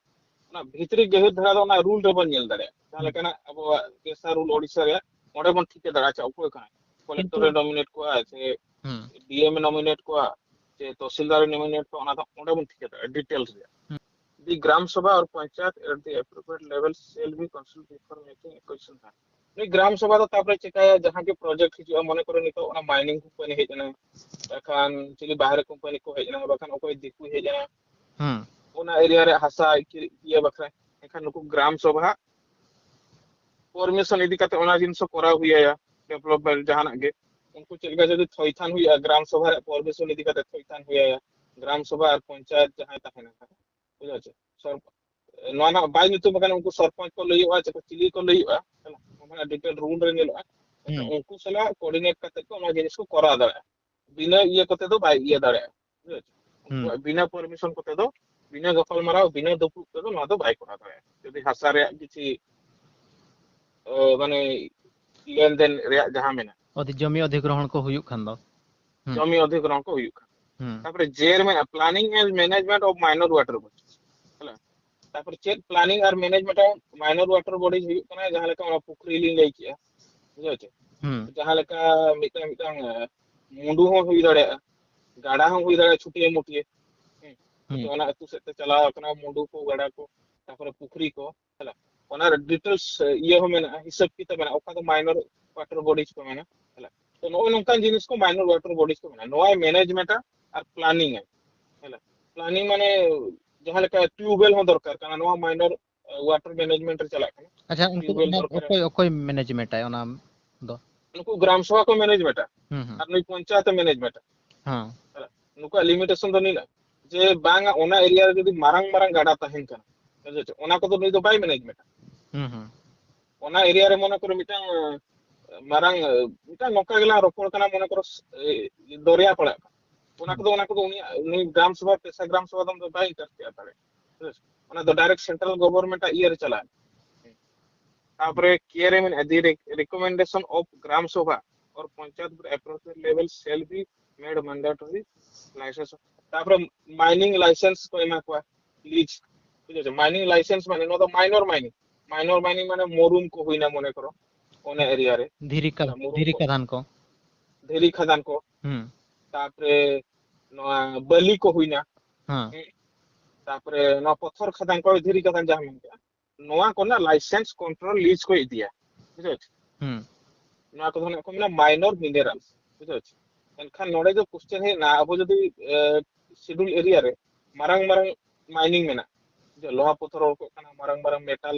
ᱚᱱᱟ ᱵᱷᱤᱛᱨᱤ ᱜᱟᱹᱦᱤᱨ ᱫᱷᱟᱨᱟ ᱫᱚ ᱚᱱᱟ ᱨᱩᱞ ᱨᱮᱵᱚᱱ ᱧᱮᱞ ᱫᱟᱲᱮᱭᱟᱜᱼᱟ᱾ ᱡᱟᱦᱟᱸ ᱦᱩᱸ᱾ ᱞᱮᱠᱟᱱᱟᱜ ᱟᱵᱚᱣᱟᱜ ᱯᱮᱥᱟ ᱨᱩᱞ ᱳᱰᱤᱥᱟ ᱨᱮᱭᱟᱜ, ᱚᱸᱰᱮ ᱵᱚᱱ ᱴᱷᱤᱠᱟᱹ ᱫᱟᱲᱮᱭᱟᱜᱼᱟ, ᱟᱪᱪᱷᱟ, ᱚᱠᱚᱭ ᱠᱟᱱᱟᱭ, ᱠᱚᱞᱮᱠᱴᱚᱨ ᱠᱤᱱᱛᱩ ᱮ ᱱᱚᱢᱤᱱᱮᱴ ᱠᱚᱣᱟ ᱥᱮ ᱦᱩᱸ᱾ ᱰᱤᱮᱢ ᱮ ᱱᱚᱢᱤᱱᱮᱴ ᱠᱚᱣᱟ ᱥᱮ ᱛᱚᱦᱥᱤᱞᱫᱟᱨ ᱮ ᱱᱚᱢᱤᱱᱮᱴ ᱠᱚᱣᱟ, ᱚᱱᱟ ᱫᱚ ᱚᱸᱰᱮ ᱵᱚᱱ ᱴᱷᱤᱠᱟᱹ ᱫᱟᱲᱮᱭᱟᱜᱼᱟ ᱰᱤᱴᱮᱞᱥ ᱨᱮᱭᱟᱜ᱾ ᱦᱩᱸ᱾ The gram sabha or panchayat at the appropriate level shall be consulted before making acquisition. ᱱᱩᱭ ᱜᱨᱟᱢ ᱥᱚᱵᱷᱟ ᱫᱚ ᱛᱟᱯᱚᱨᱮ ᱪᱮᱠᱟᱭᱟ, ᱡᱟᱦᱟᱸ ᱜᱮ ᱯᱨᱚᱡᱮᱠᱴ ᱦᱤᱡᱩᱜᱼᱟ, ᱢᱚᱱᱮ ᱠᱚᱨᱮ ᱱᱤᱛᱚᱜ ᱚᱱᱟ ᱢᱟᱭᱱᱤᱝ ᱠᱳᱢᱯᱟᱱᱤ ᱦᱮᱡ ᱮᱱᱟ, ᱵᱟᱠᱷᱟᱱ ᱪᱤᱞᱤ ᱵᱟᱦᱨᱮ ᱠᱳᱢᱯᱟᱱᱤ ᱠᱚ ᱦᱮᱡ ᱮᱱᱟ, ᱵᱟᱠᱷᱟᱱ ᱚᱠᱚᱭ ᱫᱤᱠᱩᱭ ᱦᱮᱡ ᱮᱱᱟ, ᱦᱩᱸ᱾ ᱚᱱᱟ ᱮᱨᱤᱭᱟ ᱨᱮ ᱦᱟᱥᱟ ᱠᱤᱨᱤᱧ ᱤᱭᱟᱹ ᱵᱟᱠᱷᱨᱟ, ᱮᱱᱠᱷᱟᱱ ᱱᱩᱠᱩ ᱜᱨᱟᱢ ᱥᱚᱵᱷᱟ ᱯᱟᱨᱢᱤᱥᱚᱱ ᱤᱫᱤ ᱠᱟᱛᱮ ᱚᱱᱟ ᱡᱤᱱᱤᱥ ᱠᱚᱨᱟᱣ ᱦᱩᱭ ᱟᱭᱟ, ᱰᱮᱵᱷᱞᱚᱯᱢᱮᱱᱴ ᱡᱟᱦᱟᱱᱟᱜ ᱜᱮ᱾ ᱩᱱᱠᱩ ᱪᱮᱫ ᱞᱮᱠᱟ ᱡᱩᱫᱤ ᱛᱷᱚᱭᱛᱷᱟᱱ ᱦᱩᱭᱩᱜᱼᱟ, ᱜᱨᱟᱢ ᱥᱚᱵᱷᱟ ᱨᱮ ᱯᱟᱨᱢᱤᱥᱚᱱ ᱤᱫᱤ ᱠᱟᱛᱮ ᱛᱷᱚᱭᱛᱷᱟᱱ ᱦᱩᱭ ᱟᱭᱟ, ᱜᱨᱟᱢ ᱥᱚᱵᱷᱟ ᱟᱨ ᱯᱚᱧᱪᱟᱭᱮᱛ ᱡᱟᱦᱟᱸᱭ ᱛᱟᱦᱮᱱᱟ, ᱵᱩᱡᱷᱟᱹᱣ ᱪᱮ? ᱥᱚᱨ-, ᱱᱚᱣᱟ ᱨᱮᱱᱟᱜ ᱵᱟᱭ ᱧᱩᱛᱩᱢ ᱟᱠᱟᱱᱟ, ᱩᱱᱠᱩ ᱥᱚᱨᱯᱚᱧᱪ ᱠᱚ ᱞᱟᱹᱭᱚᱜᱼᱟ, ᱪᱮ ᱠᱚ ᱪᱤᱞᱤ ᱠᱚ ᱞᱟᱹᱭᱚᱜᱼᱟ, ᱦᱮᱸ, ᱚᱱᱟ ᱰᱤᱴᱮᱞ ᱨᱩᱞ ᱨᱮ ᱧᱮᱞᱚᱜᱼᱟ᱾ ᱩᱱᱠᱩ ᱥᱟᱞᱟᱜ ᱠᱳᱚᱨᱰᱤᱱᱮᱴ ᱠᱟᱛᱮ ᱠᱚ ᱚᱱᱟ ᱡᱤᱱᱤᱥ ᱠᱚ ᱠᱚᱨᱟᱣ ᱫᱟᱲᱮᱭᱟᱜᱼᱟ᱾ ᱵᱤᱱᱟᱹ ᱤᱭᱟᱹ ᱠᱚᱛᱮ ᱫᱚ ᱵᱟᱭ ᱤᱭᱟᱹ ᱫᱟᱲᱮᱭᱟᱜᱼᱟ᱾ ᱵᱤᱱᱟᱹ ᱯᱟᱨᱢᱤᱥᱚᱱ ᱠᱚᱛᱮ ᱫᱚ, ᱵᱤᱱᱟᱹ ᱜᱟᱯᱟᱞᱢᱟᱨᱟᱣ, ᱵᱤᱱᱟᱹ ᱫᱩᱯᱲᱩᱵ ᱛᱮᱫᱚ ᱱᱚᱣᱟ ᱫᱚ ᱵᱟᱭ ᱠᱚᱨᱟᱣ ᱫᱟᱲᱮᱭᱟᱜᱼᱟ᱾ ᱡᱩᱫᱤ ᱦᱟᱥᱟ ᱨᱮᱭᱟᱜ ᱠᱤᱪᱷᱤ ᱢᱟᱱᱮ ᱞᱮᱱᱫᱮᱱ ᱨᱮᱭᱟᱜ ᱡᱟᱦᱟᱸ ᱢᱮᱱᱟᱜᱼᱟ, ᱡᱚᱢᱤ ᱚᱫᱷᱤᱜᱨᱚᱦᱚᱬ ᱠᱚ ᱦᱩᱭᱩᱜ ᱠᱷᱟᱱ ᱫᱚ᱾ ᱡᱚᱢᱤ ᱚᱫᱷᱤᱜᱨᱚᱦᱚᱬ ᱠᱚ ᱦᱩᱭᱩᱜ ᱠᱷᱟᱱ, ᱛᱟᱯᱚᱨᱮ ᱡᱮ ᱨᱮ ᱢᱮᱱᱟᱜᱼᱟ, planning and management of minor water bodies᱾ ᱛᱟᱯᱚᱨᱮ ᱪᱮᱫ planning R management of minor water bodies ᱦᱩᱭᱩᱜ ᱠᱟᱱᱟ, ᱡᱟᱦᱟᱸ ᱞᱮᱠᱟ ᱚᱱᱟ ᱯᱩᱠᱷᱨᱤ ᱞᱤᱧ ᱞᱟᱹᱭ ᱠᱮᱜᱼᱟ, ᱵᱩᱡᱷᱟᱹᱣ ᱪᱮ? ᱡᱟᱦᱟᱸ ᱞᱮᱠᱟ ᱢᱤᱫᱴᱟᱝ ᱢᱤᱫᱴᱟᱝ ᱢᱩᱰᱩ ᱦᱚᱸ ᱦᱩᱭ ᱫᱟᱲᱮᱭᱟᱜᱼᱟ, ᱜᱟᱰᱟ ᱦᱚᱸ ᱦᱩᱭ ᱫᱟᱲᱮᱭᱟᱜᱼᱟ, ᱪᱷᱩᱴᱭᱟᱹ ᱢᱩᱴᱭᱟᱹ᱾ ᱦᱮᱸ, ᱦᱚᱭᱛᱳ ᱚᱱᱟ ᱟᱹᱛᱩ ᱥᱮᱫ ᱛᱮ ᱪᱟᱞᱟᱣ ᱟᱠᱟᱱᱟ, ᱢᱩᱰᱩ ᱠᱚ, ᱜᱟᱰᱟ ᱠᱚ, ᱛᱟᱯᱚᱨᱮ ᱯᱩᱠᱷᱨᱤ ᱠᱚ, ᱦᱮᱸ᱾ ᱚᱱᱟ ᱨᱮ ᱰᱤᱴᱮᱞᱥ ᱤᱭᱟᱹ ᱦᱚᱸ ᱢᱮᱱᱟᱜᱼᱟ, ᱦᱤᱥᱟᱹᱵ ᱠᱤᱛᱟᱹᱵ ᱢᱮᱱᱟᱜᱼᱟ, ᱚᱠᱟ ᱫᱚ ᱢᱟᱭᱱᱚᱨ ᱣᱟᱴᱟᱨ ᱵᱚᱰᱤᱡᱽ ᱠᱚ ᱢᱮᱱᱟ᱾ ᱦᱮᱸ᱾ ᱛᱚ ᱱᱚᱜᱼᱚᱭ ᱱᱚᱝᱠᱟᱱ ᱡᱤᱱᱤᱥ ᱠᱚ ᱢᱟᱭᱱᱚᱨ ᱣᱟᱴᱟᱨ ᱵᱚᱰᱤᱡᱽ ᱠᱚ ᱢᱮᱱᱟ᱾ ᱱᱚᱣᱟᱭ ᱢᱮᱱᱮᱡᱽᱢᱮᱱᱴᱟ ᱟᱨ ᱯᱞᱟᱱᱤᱝ ᱟᱭ᱾ ᱦᱮᱸ᱾ ᱯᱞᱟᱱᱤᱝ ᱢᱟᱱᱮ ᱡᱟᱦᱟᱸ ᱞᱮᱠᱟ ᱴᱤᱭᱩᱵᱮᱞ ᱦᱚᱸ ᱫᱚᱨᱠᱟᱨ ᱠᱟᱱᱟ, ᱱᱚᱣᱟ ᱢᱟᱭᱱᱚᱨ ᱣᱟᱴᱟᱨ ᱢᱮᱱᱮᱡᱽᱢᱮᱱᱴ ᱨᱮ ᱪᱟᱞᱟᱜ ᱠᱟᱱᱟ᱾ ᱟᱪᱪᱷᱟ, ᱩᱱᱠᱩ ᱫᱚ ᱴᱤᱭᱩᱵᱮᱞ ᱢᱟᱱᱮ ᱫᱚᱨᱠᱟᱨ᱾ ᱚᱠᱚᱭ, ᱚᱠᱚᱭ ᱢᱮᱱᱮᱡᱽᱢᱮᱱᱴ ᱟᱭ ᱚᱱᱟ ᱫᱚ? ᱱᱩᱠᱩ ᱜᱨᱟᱢ ᱥᱚᱵᱷᱟ ᱠᱚ ᱢᱮᱱᱮᱡᱽᱢᱮᱱᱴᱟ᱾ ᱦᱩᱸ, ᱦᱩᱸ᱾ ᱟᱨ ᱱᱩᱭ ᱯᱚᱧᱪᱟᱭᱮᱛ ᱮ ᱢᱮᱱᱮᱡᱽᱢᱮᱱᱴᱟ᱾ ᱦᱮᱸ᱾ ᱱᱩᱠᱩᱣᱟᱜ ᱞᱤᱢᱤᱴᱮᱥᱚᱱ ᱫᱚ ᱱᱤᱱᱟᱹᱜ, ᱡᱮ ᱵᱟᱝᱟ ᱚᱱᱟ ᱮᱨᱤᱭᱟ ᱨᱮ ᱡᱩᱫᱤ ᱢᱟᱨᱟᱝ ᱢᱟᱨᱟᱝ ᱜᱟᱰᱟ ᱛᱟᱦᱮᱱ ᱠᱟᱱᱟ, ᱵᱩᱡᱷᱟᱹᱣ ᱪᱮ? ᱚᱱᱟ ᱠᱚᱫᱚ ᱱᱩᱭ ᱫᱚ ᱵᱟᱭ ᱢᱮᱱᱮᱡᱽᱢᱮᱱᱴᱟ᱾ ᱦᱩᱸ, ᱦᱩᱸ᱾ ᱚᱱᱟ ᱮᱨᱤᱭᱟ ᱨᱮ ᱢᱚᱱᱮ ᱠᱚᱨᱚ ᱢᱤᱫᱴᱟᱝ, ᱟᱸ, ᱢᱟᱨᱟᱝ, ᱟᱸ, ᱢᱤᱫᱴᱟᱝ ᱱᱚᱝᱠᱟ ᱜᱮᱞᱟᱝ ᱨᱚᱯᱚᱲ ᱠᱟᱱᱟ, ᱢᱚᱱᱮ ᱠᱚᱨᱚ ᱥ-, ᱮ, ᱫᱚᱨᱭᱟ ᱯᱟᱲᱟᱜ ᱠᱟᱱᱟ᱾ ᱚᱱᱟ ᱦᱩᱸ᱾ ᱠᱚᱫᱚ, ᱚᱱᱟ ᱠᱚᱫᱚ ᱩᱱᱤᱭᱟᱜ, ᱩᱱᱤ ᱜᱨᱟᱢ ᱥᱚᱵᱷᱟ, ᱯᱮᱥᱟ ᱜᱨᱟᱢ ᱥᱚᱵᱷᱟ ᱫᱚ ᱵᱟᱭ ᱤᱱᱴᱟᱨᱯᱷᱤᱭᱟᱨ ᱫᱟᱲᱮᱭᱟᱜᱼᱟ᱾ ᱵᱩᱡᱷᱟᱹᱣ ᱪᱮ? ᱚᱱᱟ ᱫᱚ ᱰᱟᱭᱨᱮᱠᱴ ᱥᱮᱱᱴᱨᱟᱞ ᱜᱚᱵᱷᱚᱨᱱᱢᱮᱱᱴ ᱟᱜ ᱤᱭᱟᱹ ᱨᱮ ᱪᱟᱞᱟᱜᱼᱟ᱾ ᱛᱟᱯᱚᱨᱮ ᱠᱮ ᱨᱮ ᱢᱮᱱᱟᱜᱼᱟ, the rec-, recommendation of gram sabha or panchayat board appropriate level shall be made mandatory license. ᱛᱟᱯᱚᱨᱮ ᱢᱟᱭᱱᱤᱝ ᱞᱟᱭᱥᱮᱱᱥ ᱠᱚ ᱮᱢᱟ ᱠᱚᱣᱟ, ᱞᱤᱡ, ᱴᱷᱤᱠ ᱟᱪᱷᱮ? ᱢᱟᱭᱱᱤᱝ ᱞᱟᱭᱥᱮᱱᱥ ᱢᱟᱱᱮ ᱱᱚᱣᱟ ᱫᱚ ᱢᱟᱭᱱᱚᱨ ᱢᱟᱭᱱᱤᱝ, ᱢᱟᱭᱱᱚᱨ ᱢᱟᱭᱱᱤᱝ ᱢᱟᱱᱮ ᱢᱩᱨᱩᱢ ᱠᱚ ᱦᱩᱭᱱᱟ ᱢᱚᱱᱮ ᱠᱚᱨᱚ, ᱚᱱᱟ ᱮᱨᱤᱭᱟ ᱨᱮ᱾ ᱫᱷᱤᱨᱤ ᱠᱟ-, ᱢᱩᱨᱩᱢ ᱫᱷᱤᱨᱤ ᱠᱚ, ᱠᱷᱟᱫᱟᱱ ᱠᱚ᱾ ᱫᱷᱤᱨᱤ ᱠᱷᱟᱫᱟᱱ ᱠᱚ᱾ ᱦᱩᱸ᱾ ᱛᱟᱯᱚᱨᱮ ᱱᱚᱣᱟ ᱵᱟᱹᱞᱤ ᱠᱚ ᱦᱩᱭᱱᱟ᱾ ᱦᱮᱸ᱾ ᱦᱩᱸ᱾ ᱛᱟᱯᱚᱨᱮ ᱱᱚᱣᱟ ᱯᱚᱛᱷᱚᱨ ᱠᱷᱟᱫᱟᱱ ᱠᱚ, ᱫᱷᱤᱨᱤ ᱠᱷᱟᱫᱟᱱ ᱡᱟᱦᱟᱸ ᱢᱮᱱ ᱠᱮᱜᱼᱟ, ᱱᱚᱣᱟ ᱠᱚᱨᱮᱱᱟᱜ ᱞᱟᱭᱥᱮᱱᱥ ᱠᱚᱱᱴᱨᱳᱞ ᱞᱤᱡᱽ ᱠᱚ ᱤᱫᱤᱭᱟ, ᱵᱩᱡᱷᱟᱹᱣ ᱪᱮ? ᱦᱩᱸ᱾ ᱱᱚᱣᱟ ᱠᱚᱫᱚ ᱱᱟᱜ ᱠᱚ ᱢᱮᱱᱟ ᱢᱟᱭᱱᱚᱨ ᱢᱤᱱᱟᱨᱟᱞᱥ, ᱵᱩᱡᱷᱟᱹᱣ ᱪᱮ? ᱮᱱᱠᱷᱟᱱ ᱱᱚᱰᱮ ᱫᱚ ᱠᱚᱥᱪᱮᱱ ᱦᱮᱡ ᱮᱱᱟ, ᱟᱵᱚ ᱡᱩᱫᱤ, ᱮ, ᱥᱤᱰᱩᱞ ᱮᱨᱤᱭᱟ ᱨᱮ ᱢᱟᱨᱟᱝ ᱢᱟᱨᱟᱝ ᱢᱟᱭᱱᱤᱝ ᱢᱮᱱᱟᱜ, ᱡᱮ ᱞᱳᱦᱟ ᱯᱚᱛᱷᱚᱨ ᱚᱰᱚᱠᱚᱜ ᱠᱟᱱᱟ, ᱢᱟᱨᱟᱝ ᱢᱟᱨᱟᱝ ᱢᱮᱴᱟᱞ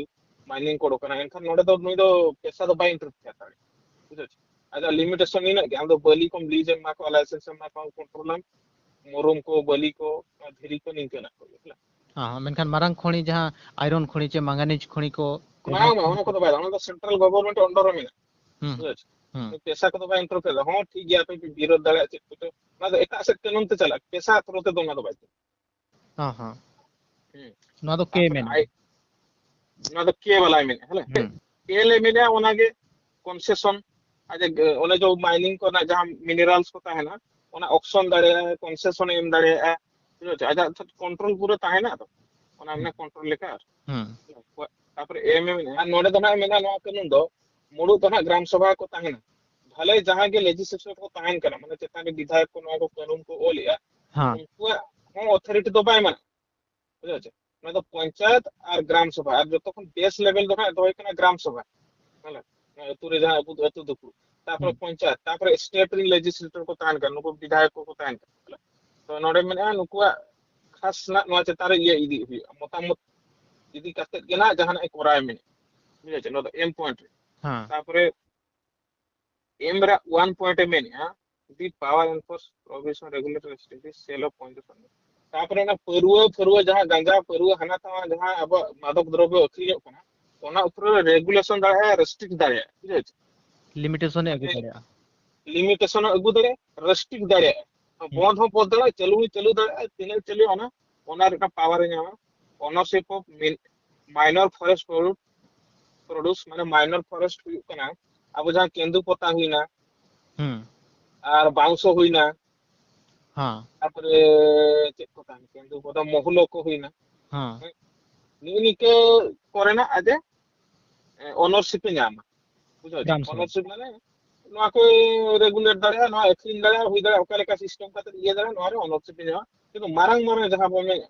ᱢᱟᱭᱱᱤᱝ ᱠᱚ ᱚᱰᱚᱠ ᱠᱟᱱᱟ, ᱮᱱᱠᱷᱟᱱ ᱱᱚᱰᱮ ᱫᱚ ᱱᱩᱭ ᱫᱚ ᱯᱮᱥᱟ ᱫᱚ ᱵᱟᱭ ᱤᱱᱴᱟᱨᱯᱷᱤᱭᱟᱨ ᱫᱟᱲᱮᱭᱟᱜᱼᱟ, ᱵᱩᱡᱷᱟᱹᱣ ᱪᱮ? ᱟᱡᱟᱜ ᱞᱤᱢᱤᱴᱮᱥᱚᱱ ᱤᱱᱟᱹᱜ ᱜᱮ, ᱟᱢ ᱫᱚ ᱵᱟᱹᱞᱤ ᱠᱚᱢ ᱞᱤᱡᱽ ᱮᱢ ᱮᱢᱟ ᱠᱚᱣᱟ, ᱞᱟᱭᱥᱮᱱᱥ ᱮᱢ ᱮᱢᱟ ᱠᱚᱣᱟ, ᱠᱚᱱᱴᱨᱳᱞᱟᱢ, ᱢᱩᱨᱩᱢ ᱠᱚ, ᱵᱟᱹᱞᱤ ᱠᱚ, ᱫᱷᱤᱨᱤ ᱠᱚ, ᱱᱤᱝᱠᱟᱹᱱᱟᱜ ᱠᱚ, ᱵᱩᱡᱷᱟᱹᱣ? ᱦᱮᱸ, ᱢᱮᱱᱠᱷᱟᱱ ᱢᱟᱨᱟᱝ ᱠᱷᱚᱱᱤ ᱡᱟᱦᱟᱸ ᱟᱭᱨᱚᱱ ᱠᱷᱚᱱᱤ ᱪᱮ ᱢᱟᱝᱜᱟᱱᱤᱡᱽ ᱠᱷᱚᱱᱤ ᱠᱚ, ᱵᱟᱝ, ᱵᱟᱝ, ᱚᱱᱟ ᱠᱚᱫᱚ ᱵᱟᱭ ᱜᱟᱱᱚᱜᱼᱟ, ᱚᱱᱟ ᱫᱚ ᱥᱮᱱᱴᱨᱟᱞ ᱜᱚᱵᱷᱚᱨᱱᱢᱮᱱᱴ ᱚᱱᱰᱟᱨ ᱨᱮ ᱢᱮᱱᱟᱜᱼᱟ᱾ ᱦᱩᱸ᱾ ᱵᱩᱡᱷᱟᱹᱣ ᱪᱮ? ᱦᱩᱸ᱾ ᱯᱮᱥᱟ ᱠᱚᱫᱚ ᱵᱟᱭ ᱤᱱᱴᱟᱨᱯᱷᱮᱭᱟᱨ ᱫᱟ᱾ ᱦᱚᱸ, ᱴᱷᱤᱠ ᱜᱮᱭᱟ, ᱟᱯᱮ ᱯᱮ ᱵᱤᱨᱳᱫ ᱫᱟᱲᱮᱭᱟᱜᱼᱟ, ᱪᱮᱫ ᱠᱚᱪᱚ, ᱚᱱᱟ ᱫᱚ ᱮᱴᱟᱜ ᱥᱮᱫ ᱠᱟᱹᱱᱩᱱ ᱛᱮ ᱪᱟᱞᱟᱜᱼᱟ, ᱯᱮᱥᱟ ᱛᱚᱨᱚ ᱛᱮᱫᱚ ᱚᱱᱟ ᱫᱚ ᱵᱟᱭ ᱪᱟᱞᱟᱜᱼᱟ᱾ ᱦᱚᱸ, ᱦᱚᱸ᱾ ᱦᱩᱸ᱾ ᱱᱚᱣᱟ ᱫᱚ ᱠᱮ ᱛᱟᱨᱯᱚᱨᱮ ᱢᱮᱱᱟᱜᱼᱟ᱾ ᱟᱭ-, ᱱᱚᱣᱟ ᱫᱚ ᱠᱮ ᱵᱟᱞᱟᱭ ᱢᱮᱱᱮᱫᱼᱟ, ᱦᱮᱸ᱾ ᱦᱩᱸ᱾ ᱠᱮ ᱞᱮ ᱢᱮᱱᱮᱫᱼᱟ, ᱚᱱᱟᱜᱮ ᱠᱚᱱᱥᱮᱥᱚᱱ, ᱟᱡ ᱚᱱᱮ ᱡᱮ ᱢᱟᱭᱱᱤᱝ ᱠᱚᱨᱮᱱᱟᱜ ᱡᱟᱦᱟᱸ ᱢᱤᱱᱟᱨᱟᱞᱥ ᱠᱚ ᱛᱟᱦᱮᱱᱟ, ᱚᱱᱟ ᱚᱠᱥᱚᱱ ᱫᱟᱲᱮᱭᱟᱜᱼᱟ, ᱠᱚᱱᱥᱮᱥᱚᱱ ᱮ ᱮᱢ ᱫᱟᱲᱮᱭᱟᱜᱼᱟ, ᱵᱩᱡᱷᱟᱹᱣ ᱪᱮ? ᱟᱡᱟᱜ ᱠᱚᱱᱴᱨᱳᱞ ᱯᱩᱨᱟᱹ ᱛᱟᱦᱮᱱᱟ ᱛᱚ, ᱚᱱᱟ ᱦᱩᱸ᱾ ᱨᱮᱱᱟᱜ ᱠᱚᱱᱴᱨᱳᱞ ᱞᱮᱠᱟ ᱟᱨ ᱦᱩᱸ᱾ ᱛᱟᱨᱯᱚᱨᱮ ᱮᱢ ᱮ ᱢᱮᱱᱟᱜᱼᱟ᱾ ᱟᱨ ᱱᱚᱰᱮ ᱫᱚ ᱱᱟᱜ ᱢᱮᱱᱟᱜᱼᱟ, ᱱᱚᱣᱟ ᱠᱟᱹᱱᱩᱱ ᱫᱚ ᱢᱩᱲᱩᱫ ᱫᱚ ᱱᱟᱜ ᱜᱨᱟᱢ ᱥᱚᱵᱷᱟ ᱠᱚ ᱛᱟᱦᱮᱱᱟ᱾ ᱵᱷᱟᱞᱮ ᱡᱟᱦᱟᱸ ᱜᱮ ᱞᱮᱡᱤᱥᱞᱮᱪᱚᱨ ᱠᱚ ᱛᱟᱦᱮᱱ ᱠᱟᱱᱟ, ᱢᱟᱱᱮ ᱪᱮᱛᱟᱱ ᱨᱮ ᱵᱤᱫᱷᱟᱭᱚᱠ ᱠᱚ ᱱᱚᱣᱟ ᱠᱚ ᱠᱟᱹᱱᱩᱱ ᱠᱚ ᱚᱞᱮᱜᱼᱟ, ᱦᱮᱸ᱾ ᱩᱱᱠᱩᱣᱟᱜ ᱦᱚᱸ ᱚᱛᱷᱚᱨᱤᱴᱤ ᱫᱚ ᱵᱟᱭ ᱢᱟᱱᱟ, ᱵᱩᱡᱷᱟᱹᱣ ᱪᱮ? ᱚᱱᱟ ᱫᱚ ᱯᱚᱧᱪᱟᱭᱮᱛ ᱟᱨ ᱜᱨᱟᱢ ᱥᱚᱵᱷᱟ, ᱟᱨ ᱡᱚᱛᱚ ᱠᱷᱚᱱ ᱵᱮᱥ ᱞᱮᱵᱮᱞ ᱫᱚ ᱦᱟᱸᱜ ᱫᱚᱦᱚᱭ ᱠᱟᱱᱟ ᱜᱨᱟᱢ ᱥᱚᱵᱷᱟ᱾ ᱦᱮᱸ, ᱟᱹᱛᱩ ᱨᱮ ᱡᱟᱦᱟᱸ ᱟᱵᱚ ᱫᱚ ᱟᱹᱛᱩ ᱫᱩᱯᱩ, ᱛᱟᱨᱯᱚᱨᱮ ᱦᱩᱸ᱾ ᱯᱚᱧᱪᱟᱭᱮᱛ, ᱛᱟᱨᱯᱚᱨᱮ ᱥᱴᱮᱴ ᱨᱮᱱ ᱞᱮᱡᱤᱥᱞᱮᱴᱚᱨ ᱠᱚ ᱛᱟᱦᱮᱱ ᱠᱟᱱᱟ, ᱱᱩᱠᱩ ᱵᱤᱫᱷᱟᱭᱚᱠ ᱠᱚᱠᱚ ᱛᱟᱦᱮᱱ ᱠᱟᱱᱟ᱾ ᱛᱚ ᱱᱚᱰᱮ ᱢᱮᱱᱟᱜᱼᱟ, ᱱᱩᱠᱩᱣᱟᱜ ᱠᱷᱟᱥ ᱱᱟᱜ ᱱᱚᱣᱟ ᱪᱮᱛᱟᱱ ᱨᱮ ᱤᱭᱟᱹ ᱤᱫᱤ ᱦᱩᱭᱩᱜᱼᱟ, ᱢᱚᱛᱟᱢᱚᱛ ᱤᱫᱤ ᱠᱟᱛᱮᱫ ᱜᱮ ᱱᱟᱜ ᱡᱟᱦᱟᱱᱟᱜ ᱮ ᱠᱚᱨᱟᱣ ᱢᱮᱱᱮᱫ, ᱵᱩᱡᱷᱟᱹᱣ ᱪᱮ? ᱱᱚᱣᱟ ᱫᱚ ᱮᱢ ᱯᱚᱭᱮᱱᱴ ᱨᱮ᱾ ᱦᱮᱸ᱾ ᱛᱟᱨᱯᱚᱨᱮ ᱮᱢ ᱨᱮ ᱚᱣᱟᱱ ᱯᱚᱭᱮᱱᱴ ᱮ ᱢᱮᱱᱮᱫᱼᱟ, the power enforce provision regulatory restrict the sale of ᱯᱚᱧᱪᱟᱥ ᱛᱟᱨᱯᱚᱨᱮ ᱚᱱᱟ ᱯᱟᱹᱨᱣᱟᱹ, ᱯᱟᱹᱨᱣᱟᱹ ᱡᱟᱦᱟᱸ ᱜᱟᱸᱡᱟ, ᱯᱟᱹᱨᱣᱟᱹ ᱦᱟᱱᱟ ᱛᱟᱣᱟ ᱡᱟᱦᱟᱸ ᱟᱵᱚᱣᱟᱜ ᱢᱟᱫᱚᱠ ᱫᱨᱚᱵᱽᱵᱚ ᱟᱹᱠᱷᱨᱤᱧᱚᱜ ᱠᱟᱱᱟ, ᱚᱱᱟ ᱩᱯᱚᱨᱮ ᱨᱮᱜᱩᱞᱮᱥᱚᱱ ᱫᱟᱲᱮᱭᱟᱜᱼᱟ, ᱨᱮᱥᱴᱨᱤᱠᱴ ᱫᱟᱲᱮᱭᱟᱜᱼᱟ, ᱵᱩᱡᱷᱟᱹᱣ ᱪᱮ? ᱞᱤᱢᱤᱴᱮᱥᱚᱱ ᱮ ᱟᱹᱜᱩ ᱫᱟᱲᱮᱭᱟᱜᱼᱟ᱾ ᱞᱤᱢᱤᱴᱮᱥᱚᱱ ᱦᱚᱸ ᱟᱹᱜᱩ ᱫᱟᱲᱮᱭᱟᱜᱼᱟ, ᱨᱮᱥᱴᱨᱤᱠᱴ ᱫᱟᱲᱮᱭᱟᱜᱼᱟ, ᱦᱩᱸ᱾ ᱵᱚᱱᱫ ᱦᱚᱸ ᱵᱚᱱᱫ ᱫᱟᱲᱮᱭᱟᱜᱼᱟ, ᱪᱟᱹᱞᱩ ᱦᱚᱸ ᱪᱟᱹᱞᱩ ᱫᱟᱲᱮᱭᱟᱜᱼᱟ, ᱛᱤᱱᱟᱹᱜ ᱪᱟᱹᱞᱩᱭᱟ ᱚᱱᱟ, ᱚᱱᱟ ᱨᱮᱱᱟᱜ ᱯᱟᱣᱟᱨ ᱮ ᱧᱟᱢᱟ᱾ ᱚᱱᱟᱨᱥᱤᱯ ᱚᱯ ᱢᱟᱭᱱᱚᱨ ᱯᱷᱚᱨᱮᱥᱴ ᱯᱨᱚᱰᱩᱥ, ᱢᱟᱱᱮ ᱢᱟᱭᱱᱚᱨ ᱯᱷᱚᱨᱮᱥᱴ ᱦᱩᱭᱩᱜ ᱠᱟᱱᱟ ᱟᱵᱚ ᱡᱟᱦᱟᱸ ᱠᱮᱸᱫᱩ ᱯᱚᱛᱟ ᱦᱩᱭᱱᱟ, ᱦᱩᱸ᱾ ᱟᱨ ᱵᱟᱣᱩᱥᱚ ᱦᱩᱭᱱᱟ, ᱦᱮᱸ᱾ ᱛᱟᱨᱯᱚᱨᱮ ᱪᱮᱫ ᱠᱚ ᱛᱟᱦᱮᱱ, ᱠᱮᱸᱫᱩ ᱯᱚᱛᱟ, ᱢᱚᱦᱩᱞᱚ ᱠᱚ ᱦᱩᱭᱱᱟ, ᱦᱮᱸ᱾ ᱦᱮᱸ? ᱱᱤᱜᱼᱤ ᱱᱤᱝᱠᱟᱹ ᱠᱚᱨᱮᱱᱟᱜ ᱟᱡ ᱮ, ᱮ, ᱚᱱᱟᱨᱥᱤᱯ ᱮ ᱧᱟᱢᱟ, ᱵᱩᱡᱷᱟᱹᱣ ᱪᱮ? ᱜᱨᱟᱢ ᱥᱚᱵᱷᱟ᱾ ᱚᱱᱟᱨᱥᱤᱯ ᱢᱟᱱᱮ ᱱᱚᱣᱟ ᱠᱚ ᱨᱮᱜᱩᱞᱮᱴ ᱫᱟᱲᱮᱭᱟᱜᱼᱟ, ᱱᱚᱣᱟ ᱟᱹᱠᱷᱨᱤᱧ ᱫᱟᱲᱮᱭᱟᱜᱼᱟ, ᱦᱩᱭ ᱫᱟᱲᱮᱭᱟᱜᱼᱟ, ᱚᱠᱟ ᱞᱮᱠᱟ ᱥᱤᱥᱴᱮᱢ ᱠᱟᱛᱮ ᱤᱭᱟᱹ ᱫᱟᱲᱮᱭᱟᱜᱼᱟ, ᱱᱚᱣᱟ ᱨᱮ ᱚᱱᱟᱨᱥᱤᱯ ᱮ ᱧᱟᱢᱟ᱾ ᱠᱤᱱᱛᱩ ᱢᱟᱨᱟᱝ ᱢᱟᱨᱟᱝ ᱡᱟᱦᱟᱸ ᱵᱚᱱ ᱢᱮᱱᱮᱫ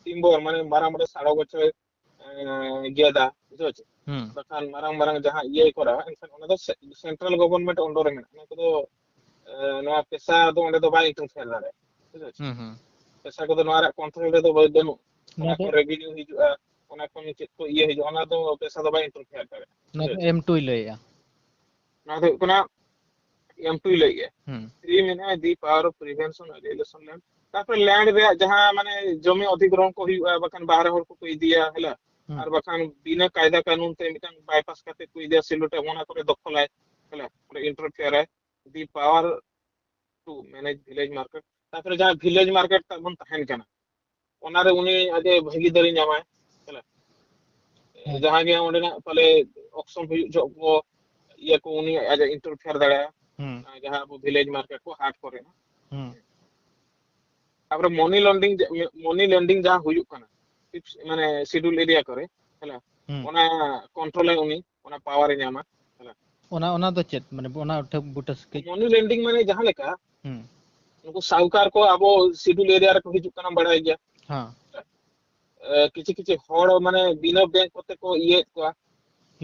ᱴᱤᱢᱵᱚᱨ, ᱢᱟᱱᱮ ᱢᱟᱨᱟᱝ ᱢᱟᱨᱟᱝ ᱥᱟᱲᱚ ᱜᱚᱪᱷᱚᱭ, ᱮ, ᱜᱮᱫᱟ, ᱵᱩᱡᱷᱟᱹᱣ ᱪᱮ? ᱦᱩᱸ᱾ ᱵᱟᱠᱷᱟᱱ ᱢᱟᱨᱟᱝ ᱢᱟᱨᱟᱝ ᱡᱟᱦᱟᱸ ᱤᱭᱟᱹᱭ ᱠᱚᱨᱟᱣᱟ, ᱮᱱᱠᱷᱟᱱ ᱚᱱᱟ ᱫᱚ ᱥᱮ-, ᱥᱮᱱᱴᱨᱟᱞ ᱜᱚᱵᱷᱚᱨᱱᱢᱮᱱᱴ ᱚᱱᱰᱚᱨ ᱨᱮ ᱢᱮᱱᱟᱜᱼᱟ᱾ ᱚᱱᱟ ᱠᱚᱫᱚ, ᱮ, ᱱᱚᱣᱟ ᱯᱮᱥᱟ ᱫᱚ ᱚᱸᱰᱮ ᱫᱚ ᱵᱟᱭ ᱤᱱᱴᱟᱨᱯᱷᱮᱭᱟᱨ ᱫᱟᱲᱮᱭᱟᱜᱼᱟ, ᱵᱩᱡᱷᱟᱹᱣ ᱪᱮ? ᱦᱩᱸ, ᱦᱩᱸ᱾ ᱯᱮᱥᱟ ᱠᱚᱫᱚ ᱱᱚᱣᱟ ᱨᱮᱭᱟᱜ ᱠᱚᱱᱴᱨᱳᱞ ᱨᱮᱫᱚ ᱵᱟᱹ-, ᱵᱟᱹᱱᱩᱜ᱾ ᱚᱱᱟ ᱚᱱᱟ ᱠᱚ ᱠᱚ ᱨᱮᱵᱷᱤᱱᱤᱭᱩ ᱦᱤᱡᱩᱜᱼᱟ, ᱚᱱᱟ ᱠᱷᱚᱱ ᱪᱮᱫ ᱠᱚ ᱤᱭᱟᱹ ᱦᱤᱡᱩᱜᱼᱟ, ᱚᱱᱟ ᱫᱚ ᱯᱮᱥᱟ ᱫᱚ ᱵᱟᱭ ᱤᱱᱴᱟᱨᱯᱷᱮᱭᱟᱨ ᱫᱟᱲᱮᱭᱟᱜᱼᱟ, ᱚᱱᱟ ᱵᱩᱡᱷᱟᱹᱣ ᱫᱚ ᱪᱮ? ᱮᱢ ᱴᱩᱭ ᱞᱟᱹᱭᱮᱜᱼᱟ᱾ ᱱᱚᱣᱟ ᱫᱚ ᱦᱩᱭᱩᱜ ᱠᱟᱱᱟ ᱮᱢ ᱴᱩᱭ ᱞᱟᱹᱭᱮᱜᱼᱟ᱾ ᱦᱩᱸ᱾ ᱛᱷᱨᱤ ᱢᱮᱱᱟᱜᱼᱟ, the power of prevention and regulation land. ᱛᱟᱨᱯᱚᱨᱮ ᱞᱮᱱᱰ ᱨᱮᱭᱟᱜ ᱡᱟᱦᱟᱸ ᱢᱟᱱᱮ ᱡᱚᱢᱤ ᱚᱫᱷᱤᱜᱨᱚᱦᱚᱱ ᱠᱚ ᱦᱩᱭᱩᱜᱼᱟ, ᱵᱟᱠᱷᱟᱱ ᱵᱟᱦᱨᱮ ᱦᱚᱲ ᱠᱚᱠᱚ ᱤᱫᱤᱭᱟ, ᱦᱮᱞᱟ᱾ ᱦᱩᱸ᱾ ᱟᱨ ᱵᱟᱠᱷᱟᱱ ᱵᱤᱱᱟᱹ ᱠᱟᱭᱫᱟ ᱠᱟᱹᱱᱩᱱ ᱛᱮ ᱢᱤᱫᱴᱟᱝ ᱵᱟᱭᱯᱟᱥ ᱠᱟᱛᱮ ᱠᱚ ᱤᱫᱤᱭᱟ, ᱥᱤᱞᱚᱴ ᱮ ᱚᱱᱟ ᱠᱚᱨᱮ ᱫᱚᱠᱷᱚᱞᱟᱭ᱾ ᱦᱮᱸ, ᱚᱸᱰᱮ ᱤᱱᱴᱟᱨᱯᱷᱤᱭᱟᱨ ᱟᱭ, the power to manage village market. ᱛᱟᱨᱯᱚᱨᱮ ᱡᱟᱦᱟᱸ ᱵᱷᱤᱞᱮᱡᱽ ᱢᱟᱨᱠᱮᱴ ᱛᱟᱵᱚᱱ ᱛᱟᱦᱮᱱ ᱠᱟᱱᱟ, ᱚᱱᱟᱨᱮ ᱩᱱᱤ ᱟᱡ ᱮ ᱵᱷᱟᱹᱜᱤᱫᱟᱨᱤ ᱧᱟᱢᱟᱭ᱾ ᱦᱮᱸ᱾ ᱡᱟᱦᱟᱸ ᱜᱮ ᱚᱸᱰᱮᱱᱟᱜ ᱯᱟᱞᱮ ᱚᱠᱥᱚᱱ ᱦᱩᱭᱩᱜ ᱡᱚᱦᱚᱜ ᱠᱚ, ᱤᱭᱟᱹ ᱠᱚ, ᱩᱱᱤ ᱟᱡ ᱮ ᱤᱱᱴᱟᱨᱯᱷᱤᱭᱟᱨ ᱫᱟᱲᱮᱭᱟᱜᱼᱟ᱾ ᱦᱩᱸ᱾ ᱟᱨ ᱡᱟᱦᱟᱸ ᱟᱵᱚ ᱵᱷᱤᱞᱮᱡᱽ ᱢᱟᱨᱠᱮᱴ ᱠᱚ, ᱦᱟᱴ ᱠᱚᱨᱮ᱾ ᱦᱩᱸ᱾ ᱛᱟᱯᱚᱨᱮ ᱢᱚᱱᱤ ᱞᱚᱱᱰᱤᱝ, ᱢᱚᱱᱤ ᱞᱮᱱᱰᱤᱝ ᱡᱟᱦᱟᱸ ᱦᱩᱭᱩᱜ ᱠᱟᱱᱟ, ᱢᱟᱱᱮ ᱥᱤᱰᱩᱞ ᱮᱨᱤᱭᱟ ᱠᱚᱨᱮ, ᱦᱮᱸ, ᱦᱩᱸ᱾ ᱚᱱᱟ ᱠᱚᱱᱴᱨᱳᱞ ᱟᱭ ᱩᱱᱤ, ᱚᱱᱟ ᱯᱟᱣᱟᱨ ᱮ ᱧᱟᱢᱟ᱾ ᱦᱮᱸ᱾ ᱚᱱᱟ, ᱚᱱᱟ ᱫᱚ ᱪᱮᱫ? ᱢᱟᱱᱮ ᱚᱱᱟ ᱴᱷᱟᱹ-, ᱵᱩᱴᱟᱹ ᱥᱟᱹᱠᱟᱹᱡ? ᱢᱚᱱᱤ ᱞᱮᱱᱰᱤᱝ ᱢᱟᱱᱮ ᱡᱟᱦᱟᱸ ᱞᱮᱠᱟ, ᱦᱩᱸ᱾ ᱱᱩᱠᱩ ᱥᱟᱦᱩᱠᱟᱨ ᱠᱚ ᱟᱵᱚ ᱥᱤᱰᱩᱞ ᱮᱨᱤᱭᱟ ᱨᱮᱠᱚ ᱦᱤᱡᱩᱜ ᱠᱟᱱᱟ, ᱵᱟᱲᱟᱭ ᱜᱮᱭᱟ᱾ ᱦᱮᱸ᱾ ᱮ, ᱠᱤᱪᱷᱩ ᱠᱤᱪᱷᱩ ᱦᱚᱲ ᱢᱟᱱᱮ ᱵᱤᱱᱟᱹ ᱵᱮᱝᱠ ᱠᱚᱛᱮ ᱠᱚ ᱤᱭᱟᱹᱭᱮᱫ ᱠᱚᱣᱟ᱾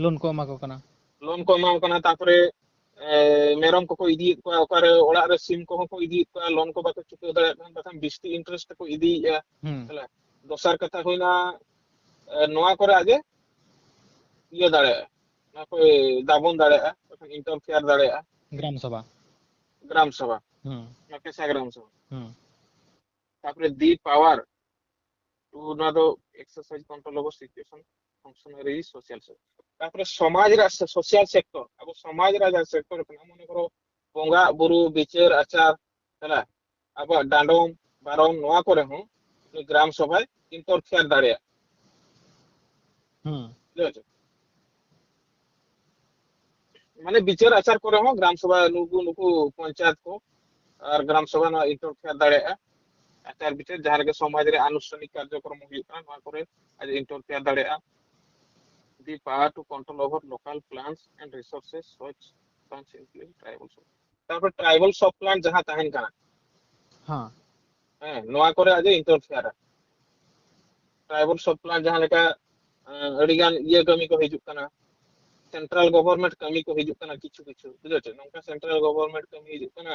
ᱞᱳᱱ ᱠᱚ ᱮᱢᱟ ᱠᱚ ᱠᱟᱱᱟ᱾ ᱞᱳᱱ ᱠᱚ ᱮᱢᱟ ᱠᱚ ᱠᱟᱱᱟ, ᱛᱟᱯᱚᱨᱮ, ᱮ, ᱢᱮᱨᱚᱢ ᱠᱚᱠᱚ ᱤᱫᱤᱭᱮᱫ ᱠᱚᱣᱟ, ᱚᱠᱟᱨᱮ ᱚᱲᱟᱜ ᱨᱮ ᱥᱤᱢ ᱠᱚᱦᱚᱸ ᱠᱚ ᱤᱫᱤᱭᱮᱫ ᱠᱚᱣᱟ, ᱞᱳᱱ ᱠᱚ ᱵᱟᱠᱚ ᱪᱩᱠᱟᱹᱣ ᱫᱟᱲᱮᱭᱟᱜ ᱠᱟᱱᱟ, ᱵᱟᱠᱷᱟᱱ ᱵᱤᱥᱛᱤ ᱤᱱᱴᱟᱨᱮᱥᱴ ᱛᱮᱠᱚ ᱤᱫᱤᱭᱮᱫᱼᱟ᱾ ᱦᱩᱸ᱾ ᱛᱟᱦᱞᱮ ᱫᱚᱥᱟᱨ ᱠᱟᱛᱷᱟ ᱦᱩᱭᱱᱟ, ᱮ, ᱱᱚᱣᱟ ᱠᱚᱨᱮ ᱟᱡ ᱮ ᱤᱭᱟᱹ ᱫᱟᱲᱮᱭᱟᱜᱼᱟ, ᱱᱚᱣᱟ ᱠᱚᱭ ᱫᱟᱵᱚᱱ ᱫᱟᱲᱮᱭᱟᱜᱼᱟ, ᱵᱟᱠᱷᱟᱱ ᱤᱱᱴᱟᱨᱯᱷᱤᱭᱟᱨ ᱫᱟᱲᱮᱭᱟᱜᱼᱟ᱾ ᱜᱨᱟᱢ ᱥᱚᱵᱷᱟ᱾ ᱜᱨᱟᱢ ᱥᱚᱵᱷᱟ᱾ ᱦᱩᱸ᱾ ᱱᱚᱣᱟ ᱯᱮᱥᱟ ᱜᱨᱟᱢ ᱥᱚᱵᱷᱟ᱾ ᱦᱩᱸ᱾ ᱛᱟᱯᱚᱨᱮ the power to, ᱱᱚᱣᱟ ᱫᱚ exercise control over situation, functionary, social sector. ᱛᱟᱯᱚᱨᱮ ᱥᱚᱢᱟᱡᱽ ᱨᱮᱭᱟᱜ ᱥᱮ-, social sector, ᱟᱵᱚ ᱥᱚᱢᱟᱡᱽ ᱨᱮᱭᱟᱜ ᱡᱟᱦᱟᱸ ᱥᱮᱠᱴᱚᱨ ᱠᱟᱱᱟ, ᱢᱚᱱᱮ ᱠᱚᱨᱚ ᱵᱚᱸᱜᱟ ᱵᱩᱨᱩ, ᱵᱤᱪᱟᱹᱨ ᱟᱪᱟᱨ, ᱦᱮᱸ, ᱟᱵᱚᱣᱟᱜ ᱰᱟᱸᱰᱚᱢ ᱵᱟᱨᱚᱱ, ᱱᱚᱣᱟ ᱠᱚᱨᱮ ᱦᱚᱸ ᱱᱩᱭ ᱜᱨᱟᱢ ᱥᱚᱵᱷᱟᱭ ᱤᱱᱴᱟᱨᱯᱷᱤᱭᱟᱨ ᱫᱟᱲᱮᱭᱟᱜᱼᱟ᱾ ᱦᱩᱸ᱾ ᱵᱩᱡᱷᱟᱹᱣ ᱪᱮ? ᱢᱟᱱᱮ ᱵᱤᱪᱟᱹᱨ ᱟᱪᱟᱨ ᱠᱚᱨᱮ ᱦᱚᱸ ᱜᱨᱟᱢ ᱥᱚᱵᱷᱟ, ᱱᱩᱠᱩ, ᱱᱩᱠᱩ ᱯᱚᱧᱪᱟᱭᱮᱛ ᱠᱚ ᱟᱨ ᱜᱨᱟᱢ ᱥᱚᱵᱷᱟ ᱱᱚᱣᱟ ᱤᱱᱴᱟᱨᱯᱷᱤᱭᱟᱨ ᱫᱟᱲᱮᱭᱟᱜᱼᱟ᱾ ᱟᱪᱟᱨ ᱵᱤᱪᱟᱹᱨ ᱡᱟᱦᱟᱸ ᱨᱮᱜᱮ ᱥᱚᱢᱟᱡᱽ ᱨᱮ ᱟᱱᱩᱥᱴᱷᱟᱱᱤᱠ ᱠᱟᱨᱡᱚᱠᱨᱚᱢ ᱦᱩᱭᱩᱜ ᱠᱟᱱᱟ, ᱱᱚᱣᱟ ᱠᱚᱨᱮ ᱟᱡ ᱤᱱᱴᱟᱨᱯᱷᱤᱭᱟᱨ ᱫᱟᱲᱮᱭᱟᱜᱼᱟ᱾ The power to control over local plants and resources such plants include tribal soft. ᱛᱟᱨᱯᱚᱨ ᱴᱨᱟᱭᱵᱟᱞ ᱥᱚᱯ ᱯᱞᱟᱱᱴ ᱡᱟᱦᱟᱸ ᱛᱟᱦᱮᱱ ᱠᱟᱱᱟ, ᱦᱮᱸ᱾ ᱦᱮᱸ, ᱱᱚᱣᱟ ᱠᱚᱨᱮ ᱟᱡ ᱮ ᱤᱱᱴᱟᱨᱯᱷᱤᱭᱟᱨᱟ᱾ ᱴᱨᱟᱭᱵᱟᱞ ᱥᱚᱯ ᱯᱞᱟᱱᱴ ᱡᱟᱦᱟᱸ ᱞᱮᱠᱟ, ᱮᱸ, ᱟᱹᱰᱤ ᱜᱟᱱ ᱤᱭᱟᱹ ᱠᱟᱹᱢᱤ ᱠᱚ ᱦᱤᱡᱩᱜ ᱠᱟᱱᱟ, ᱥᱮᱱᱴᱨᱟᱞ ᱜᱚᱵᱷᱚᱨᱱᱢᱮᱱᱴ ᱠᱟᱹᱢᱤ ᱠᱚ ᱦᱤᱡᱩᱜ ᱠᱟᱱᱟ ᱠᱤᱪᱷᱩ ᱠᱤᱪᱷᱩ, ᱵᱩᱡᱷᱟᱹᱣ ᱪᱮ? ᱱᱚᱝᱠᱟ ᱥᱮᱱᱴᱨᱟᱞ ᱜᱚᱵᱷᱚᱨᱱᱢᱮᱱᱴ ᱠᱟᱹᱢᱤ ᱦᱤᱡᱩᱜ ᱠᱟᱱᱟ,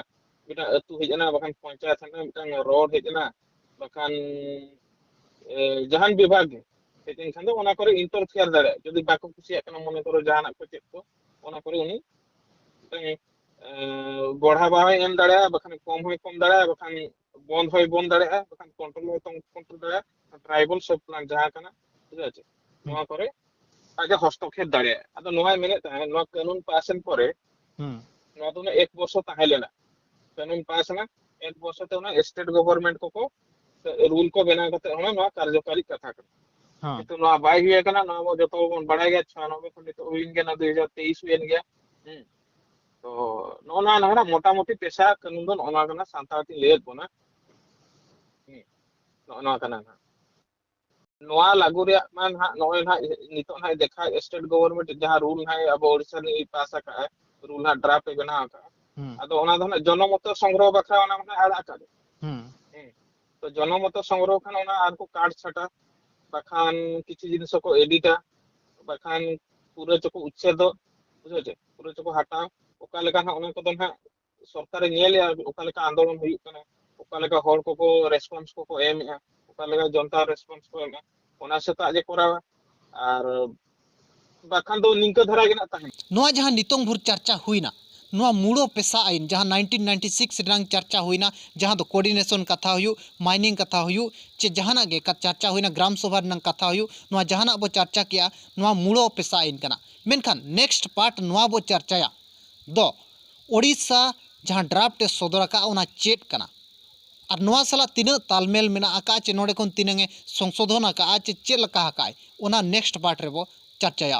ᱢᱤᱫᱴᱟᱝ ᱟᱹᱛᱩ ᱦᱮᱡ ᱮᱱᱟ, ᱵᱟᱠᱷᱟᱱ ᱯᱚᱧᱪᱟᱭᱮᱛ ᱦᱮᱡ ᱮᱱᱟ, ᱢᱤᱫᱴᱟᱝ ᱨᱳᱰ ᱦᱮᱡ ᱮᱱᱟ, ᱵᱟᱠᱷᱟᱱ, ᱮ, ᱡᱟᱦᱟᱱ ᱵᱤᱵᱷᱟᱜᱽ ᱜᱮ ᱦᱮᱡ ᱮᱱ ᱠᱷᱟᱱ ᱫᱚ ᱚᱱᱟ ᱠᱚᱨᱮ ᱤᱱᱴᱟᱨᱯᱷᱤᱭᱟᱨ ᱫᱟᱲᱮᱭᱟᱜᱼᱟ᱾ ᱡᱩᱫᱤ ᱵᱟᱠᱚ ᱠᱩᱥᱤᱭᱟᱜ ᱠᱟᱱᱟ, ᱢᱚᱱᱮ ᱠᱚᱨᱚ ᱡᱟᱦᱟᱱᱟᱜ ᱠᱚ ᱪᱮᱫ ᱠᱚ, ᱚᱱᱟ ᱠᱚᱨᱮ ᱩᱱᱤ ᱢᱤᱫᱴᱟᱝ, ᱮ, ᱵᱚᱲᱦᱟᱣ ᱦᱚᱸᱭ ᱮᱢ ᱫᱟᱲᱮᱭᱟᱜᱼᱟ, ᱵᱟᱠᱷᱟᱱ ᱠᱚᱢ ᱦᱚᱸᱭ ᱠᱚᱢ ᱫᱟᱲᱮᱭᱟᱜᱼᱟ, ᱵᱟᱠᱷᱟᱱ ᱵᱚᱱᱫ ᱦᱚᱸᱭ ᱵᱚᱱᱫ ᱫᱟᱲᱮᱭᱟᱜᱼᱟ, ᱵᱟᱠᱷᱟᱱ ᱠᱚᱱᱴᱨᱳᱞ ᱦᱚᱸᱭ ᱠᱚᱱᱴᱨᱳᱞ ᱫᱟᱲᱮᱭᱟᱜᱼᱟ᱾ ᱴᱨᱟᱭᱵᱟᱞ ᱥᱚᱵ ᱯᱞᱟᱱ ᱡᱟᱦᱟᱸ ᱠᱟᱱᱟ, ᱴᱷᱤᱠ ᱟᱪᱷᱮ? ᱦᱩᱸ᱾ ᱱᱚᱣᱟ ᱠᱚᱨᱮ ᱟᱡ ᱮ ᱦᱚᱥᱛᱚᱠᱷᱮᱯ ᱫᱟᱲᱮᱭᱟᱜᱼᱟ᱾ ᱟᱫᱚ ᱱᱚᱣᱟᱭ ᱢᱮᱱᱮᱫ ᱛᱟᱦᱮᱸᱫ, ᱱᱚᱣᱟ ᱠᱟᱹᱱᱩᱱ ᱯᱟᱥ ᱮᱱ ᱯᱚᱨᱮ ᱦᱩᱸ᱾ ᱱᱚᱣᱟ ᱫᱚ ᱚᱱᱟ ᱮᱠ ᱵᱚᱨᱥᱚ ᱛᱟᱦᱮᱸ ᱞᱮᱱᱟ, ᱠᱟᱹᱱᱩᱱ ᱯᱟᱥ ᱮᱱᱟ, ᱮᱠ ᱵᱚᱨᱥᱚ ᱛᱮ ᱚᱱᱟ ᱥᱴᱮᱴ ᱜᱚᱵᱷᱚᱨᱱᱢᱮᱱᱴ ᱠᱚᱠᱚ ᱨᱩᱞ ᱠᱚ ᱵᱮᱱᱟᱣ ᱠᱟᱛᱮ ᱚᱱᱟ ᱱᱚᱣᱟ ᱠᱟᱨᱡᱚᱠᱟᱨᱤ ᱠᱟᱛᱷᱟ ᱠᱟᱱᱟ᱾ ᱦᱮᱸ᱾ ᱠᱤᱱᱛᱩ ᱱᱚᱣᱟ ᱵᱟᱭ ᱦᱩᱭ ᱟᱠᱟᱱᱟ, ᱱᱚᱣᱟ ᱢᱟ ᱡᱚᱛᱚ ᱵᱚᱱ ᱵᱟᱲᱟᱭ ᱜᱮᱭᱟ, ᱪᱷᱤᱭᱟᱱᱚᱵᱵᱳᱭ ᱠᱷᱚᱱ ᱱᱤᱛᱚᱜ ᱦᱩᱭᱮᱱ ᱜᱮᱭᱟ, ᱱᱚᱣᱟ ᱫᱩ ᱦᱟᱡᱟᱨ ᱛᱮᱭᱤᱥ ᱦᱩᱭᱮᱱ ᱜᱮᱭᱟ᱾ ᱦᱩᱸ᱾ ᱛᱚ ᱱᱚᱜᱼᱚ ᱱᱚᱣᱟ ᱱᱟᱦᱟᱜ ᱢᱚᱴᱟᱢᱩᱴᱤ ᱯᱮᱥᱟ ᱠᱟᱹᱱᱩᱱ ᱫᱚ ᱱᱚᱜᱼᱚ ᱱᱚᱣᱟ ᱠᱟᱱᱟ, ᱥᱟᱱᱛᱟᱲ ᱛᱤᱧ ᱞᱟᱹᱭᱟᱫ ᱵᱚᱱᱟ᱾ ᱦᱩᱸ᱾ ᱱᱚᱜᱼᱚ ᱱᱚᱣᱟ ᱠᱟᱱᱟ ᱱᱟᱦᱟᱜ᱾ ᱱᱚᱣᱟ ᱞᱟᱹᱜᱩ ᱨᱮᱭᱟᱜ ᱢᱟ ᱱᱟᱦᱟᱜ ᱱᱚᱜᱼᱚᱭ ᱱᱟᱦᱟᱜ ᱱᱤᱛᱚᱜ ᱱᱟᱦᱟᱜ ᱫᱮᱠᱷᱟ ᱥᱴᱮᱴ ᱜᱚᱵᱷᱚᱨᱱᱢᱮᱱᱴ ᱡᱟᱦᱟᱸ ᱨᱩᱞ ᱱᱟᱦᱟᱜ ᱟᱵᱚ ᱳᱰᱤᱥᱟ ᱨᱤᱱᱤᱡ ᱯᱟᱥ ᱟᱠᱟᱫᱼᱟᱭ, ᱨᱩᱞ ᱱᱟᱦᱟᱜ ᱰᱨᱟᱯᱴ ᱮ ᱵᱮᱱᱟᱣ ᱟᱠᱟᱫᱼᱟ᱾ ᱦᱩᱸ᱾ ᱟᱫᱚ ᱚᱱᱟ ᱫᱚ ᱱᱟᱦᱟᱜ ᱡᱚᱱᱚᱢᱚᱛᱚ ᱥᱚᱝᱜᱨᱚᱦᱚ ᱵᱟᱠᱷᱨᱟ ᱚᱱᱟ ᱢᱟ ᱱᱟᱦᱟᱜ ᱟᱲᱟᱜ ᱟᱠᱟᱫ᱾ ᱦᱩᱸ᱾ ᱦᱮᱸ᱾ ᱛᱚ ᱡᱚᱱᱚᱢᱚᱛᱚ ᱥᱚᱝᱜᱨᱚᱦᱚ ᱠᱷᱟᱱ ᱚᱱᱟ ᱟᱨᱠᱚ ᱠᱟᱴ ᱪᱷᱟᱴᱟ, ᱵᱟᱠᱷᱟᱱ ᱠᱤᱪᱷᱩ ᱡᱤᱱᱤᱥ ᱦᱚᱸᱠᱚ ᱮᱰᱤᱴᱟ, ᱵᱟᱠᱷᱟᱱ ᱯᱩᱨᱟᱹ ᱪᱚᱠᱚ ᱩᱪᱪᱷᱮᱫᱚᱜ, ᱵᱩᱡᱷᱟᱹᱣ ᱪᱮ? ᱯᱩᱨᱟᱹ ᱪᱚᱠᱚ ᱦᱟᱴᱟᱣ᱾ ᱚᱠᱟ ᱞᱮᱠᱟ ᱱᱟᱦᱟᱜ ᱚᱱᱟ ᱠᱚᱫᱚ ᱱᱟᱦᱟᱜ ᱥᱚᱨᱠᱟᱨᱮ ᱧᱮᱞᱮᱜᱼᱟ, ᱚᱠᱟ ᱞᱮᱠᱟ ᱟᱱᱫᱳᱞᱚᱱ ᱦᱩᱭᱩᱜ ᱠᱟᱱᱟ, ᱚᱠᱟ ᱞᱮᱠᱟ ᱦᱚᱲ ᱠᱚᱠᱚ ᱨᱮᱥᱯᱚᱱᱥ ᱠᱚᱠᱚ ᱮᱢᱮᱜᱼᱟ, ᱚᱠᱟ ᱞᱮᱠᱟ ᱡᱚᱱᱛᱟ ᱨᱮᱥᱯᱚᱱᱥ ᱠᱚ ᱮᱢᱮᱜᱼᱟ, ᱚᱱᱟ ᱥᱮᱛᱟᱜ ᱜᱮ ᱠᱚᱨᱟᱣᱟ᱾ ᱟᱨ ᱵᱟᱠᱷᱟᱱ ᱫᱚ ᱱᱤᱝᱠᱟᱹ ᱫᱷᱟᱨᱟ ᱜᱮ ᱱᱟᱜ ᱛᱟᱦᱮᱱᱟ᱾ ᱱᱚᱣᱟ ᱡᱟᱦᱟᱸ ᱱᱤᱛᱚᱝ ᱵᱷᱳᱨ ᱪᱟᱨᱪᱟ ᱦᱩᱭᱱᱟ, ᱱᱚᱣᱟ ᱢᱩᱲᱚ ᱯᱮᱥᱟ ᱟᱭᱤᱱ ᱡᱟᱦᱟᱸ ᱱᱟᱭᱤᱱᱴᱤᱱ ᱱᱟᱭᱤᱱᱴᱤ ᱥᱤᱠᱥ ᱨᱮᱱᱟᱝ ᱪᱟᱨᱪᱟ ᱦᱩᱭᱱᱟ, ᱡᱟᱦᱟᱸ ᱫᱚ ᱠᱳᱰᱤᱱᱮᱥᱚᱱ ᱠᱟᱛᱷᱟ ᱦᱩᱭᱩᱜ, ᱢᱟᱭᱱᱤᱝ ᱠᱟᱛᱷᱟ ᱦᱩᱭᱩᱜ, ᱪᱮ ᱡᱟᱦᱟᱱᱟᱜ ᱜᱮ ᱠᱟ-, ᱪᱟᱨᱪᱟ ᱦᱩᱭᱱᱟ, ᱜᱨᱟᱢ ᱥᱚᱵᱷᱟ ᱨᱮᱱᱟᱝ ᱠᱟᱛᱷᱟ ᱦᱩᱭᱩᱜ, ᱱᱚᱣᱟ ᱡᱟᱦᱟᱱᱟᱜ ᱵᱚ ᱪᱟᱨᱪᱟ ᱠᱮᱜᱼᱟ, ᱱᱚᱣᱟ ᱢᱩᱲᱚ ᱯᱮᱥᱟ ᱟᱭᱤᱱ ᱠᱟᱱᱟ᱾ ᱢᱮᱱᱠᱷᱟᱱ ᱱᱮᱠᱥᱴ ᱯᱟᱨᱴ ᱱᱚᱣᱟ ᱵᱚ ᱪᱟᱨᱪᱟᱭᱟ ᱫᱚ ᱳᱰᱤᱥᱟ ᱡᱟᱦᱟᱸ ᱰᱨᱟᱯᱴ ᱮ ᱥᱚᱫᱚᱨ ᱟᱠᱟᱫᱼᱟ, ᱚᱱᱟ ᱪᱮᱫ ᱠᱟᱱᱟ? ᱟᱨ ᱱᱚᱣᱟ ᱥᱟᱞᱟᱜ ᱛᱤᱱᱟᱹᱜ ᱛᱟᱞᱢᱮᱞ ᱢᱮᱱᱟᱜ ᱟᱠᱟᱫᱼᱟ, ᱪᱮ ᱱᱚᱰᱮ ᱠᱷᱚᱱ ᱛᱤᱱᱟᱹᱝ ᱮ ᱥᱚᱝᱥᱳᱫᱷᱚᱱ ᱟᱠᱟᱫᱼᱟ, ᱪᱮ ᱪᱮᱫ ᱞᱮᱠᱟ ᱟᱠᱟᱫᱼᱟᱭ, ᱚᱱᱟ ᱱᱮᱠᱥᱴ ᱯᱟᱨᱴ ᱨᱮᱵᱚ ᱪᱟᱨᱪᱟᱭᱟ᱾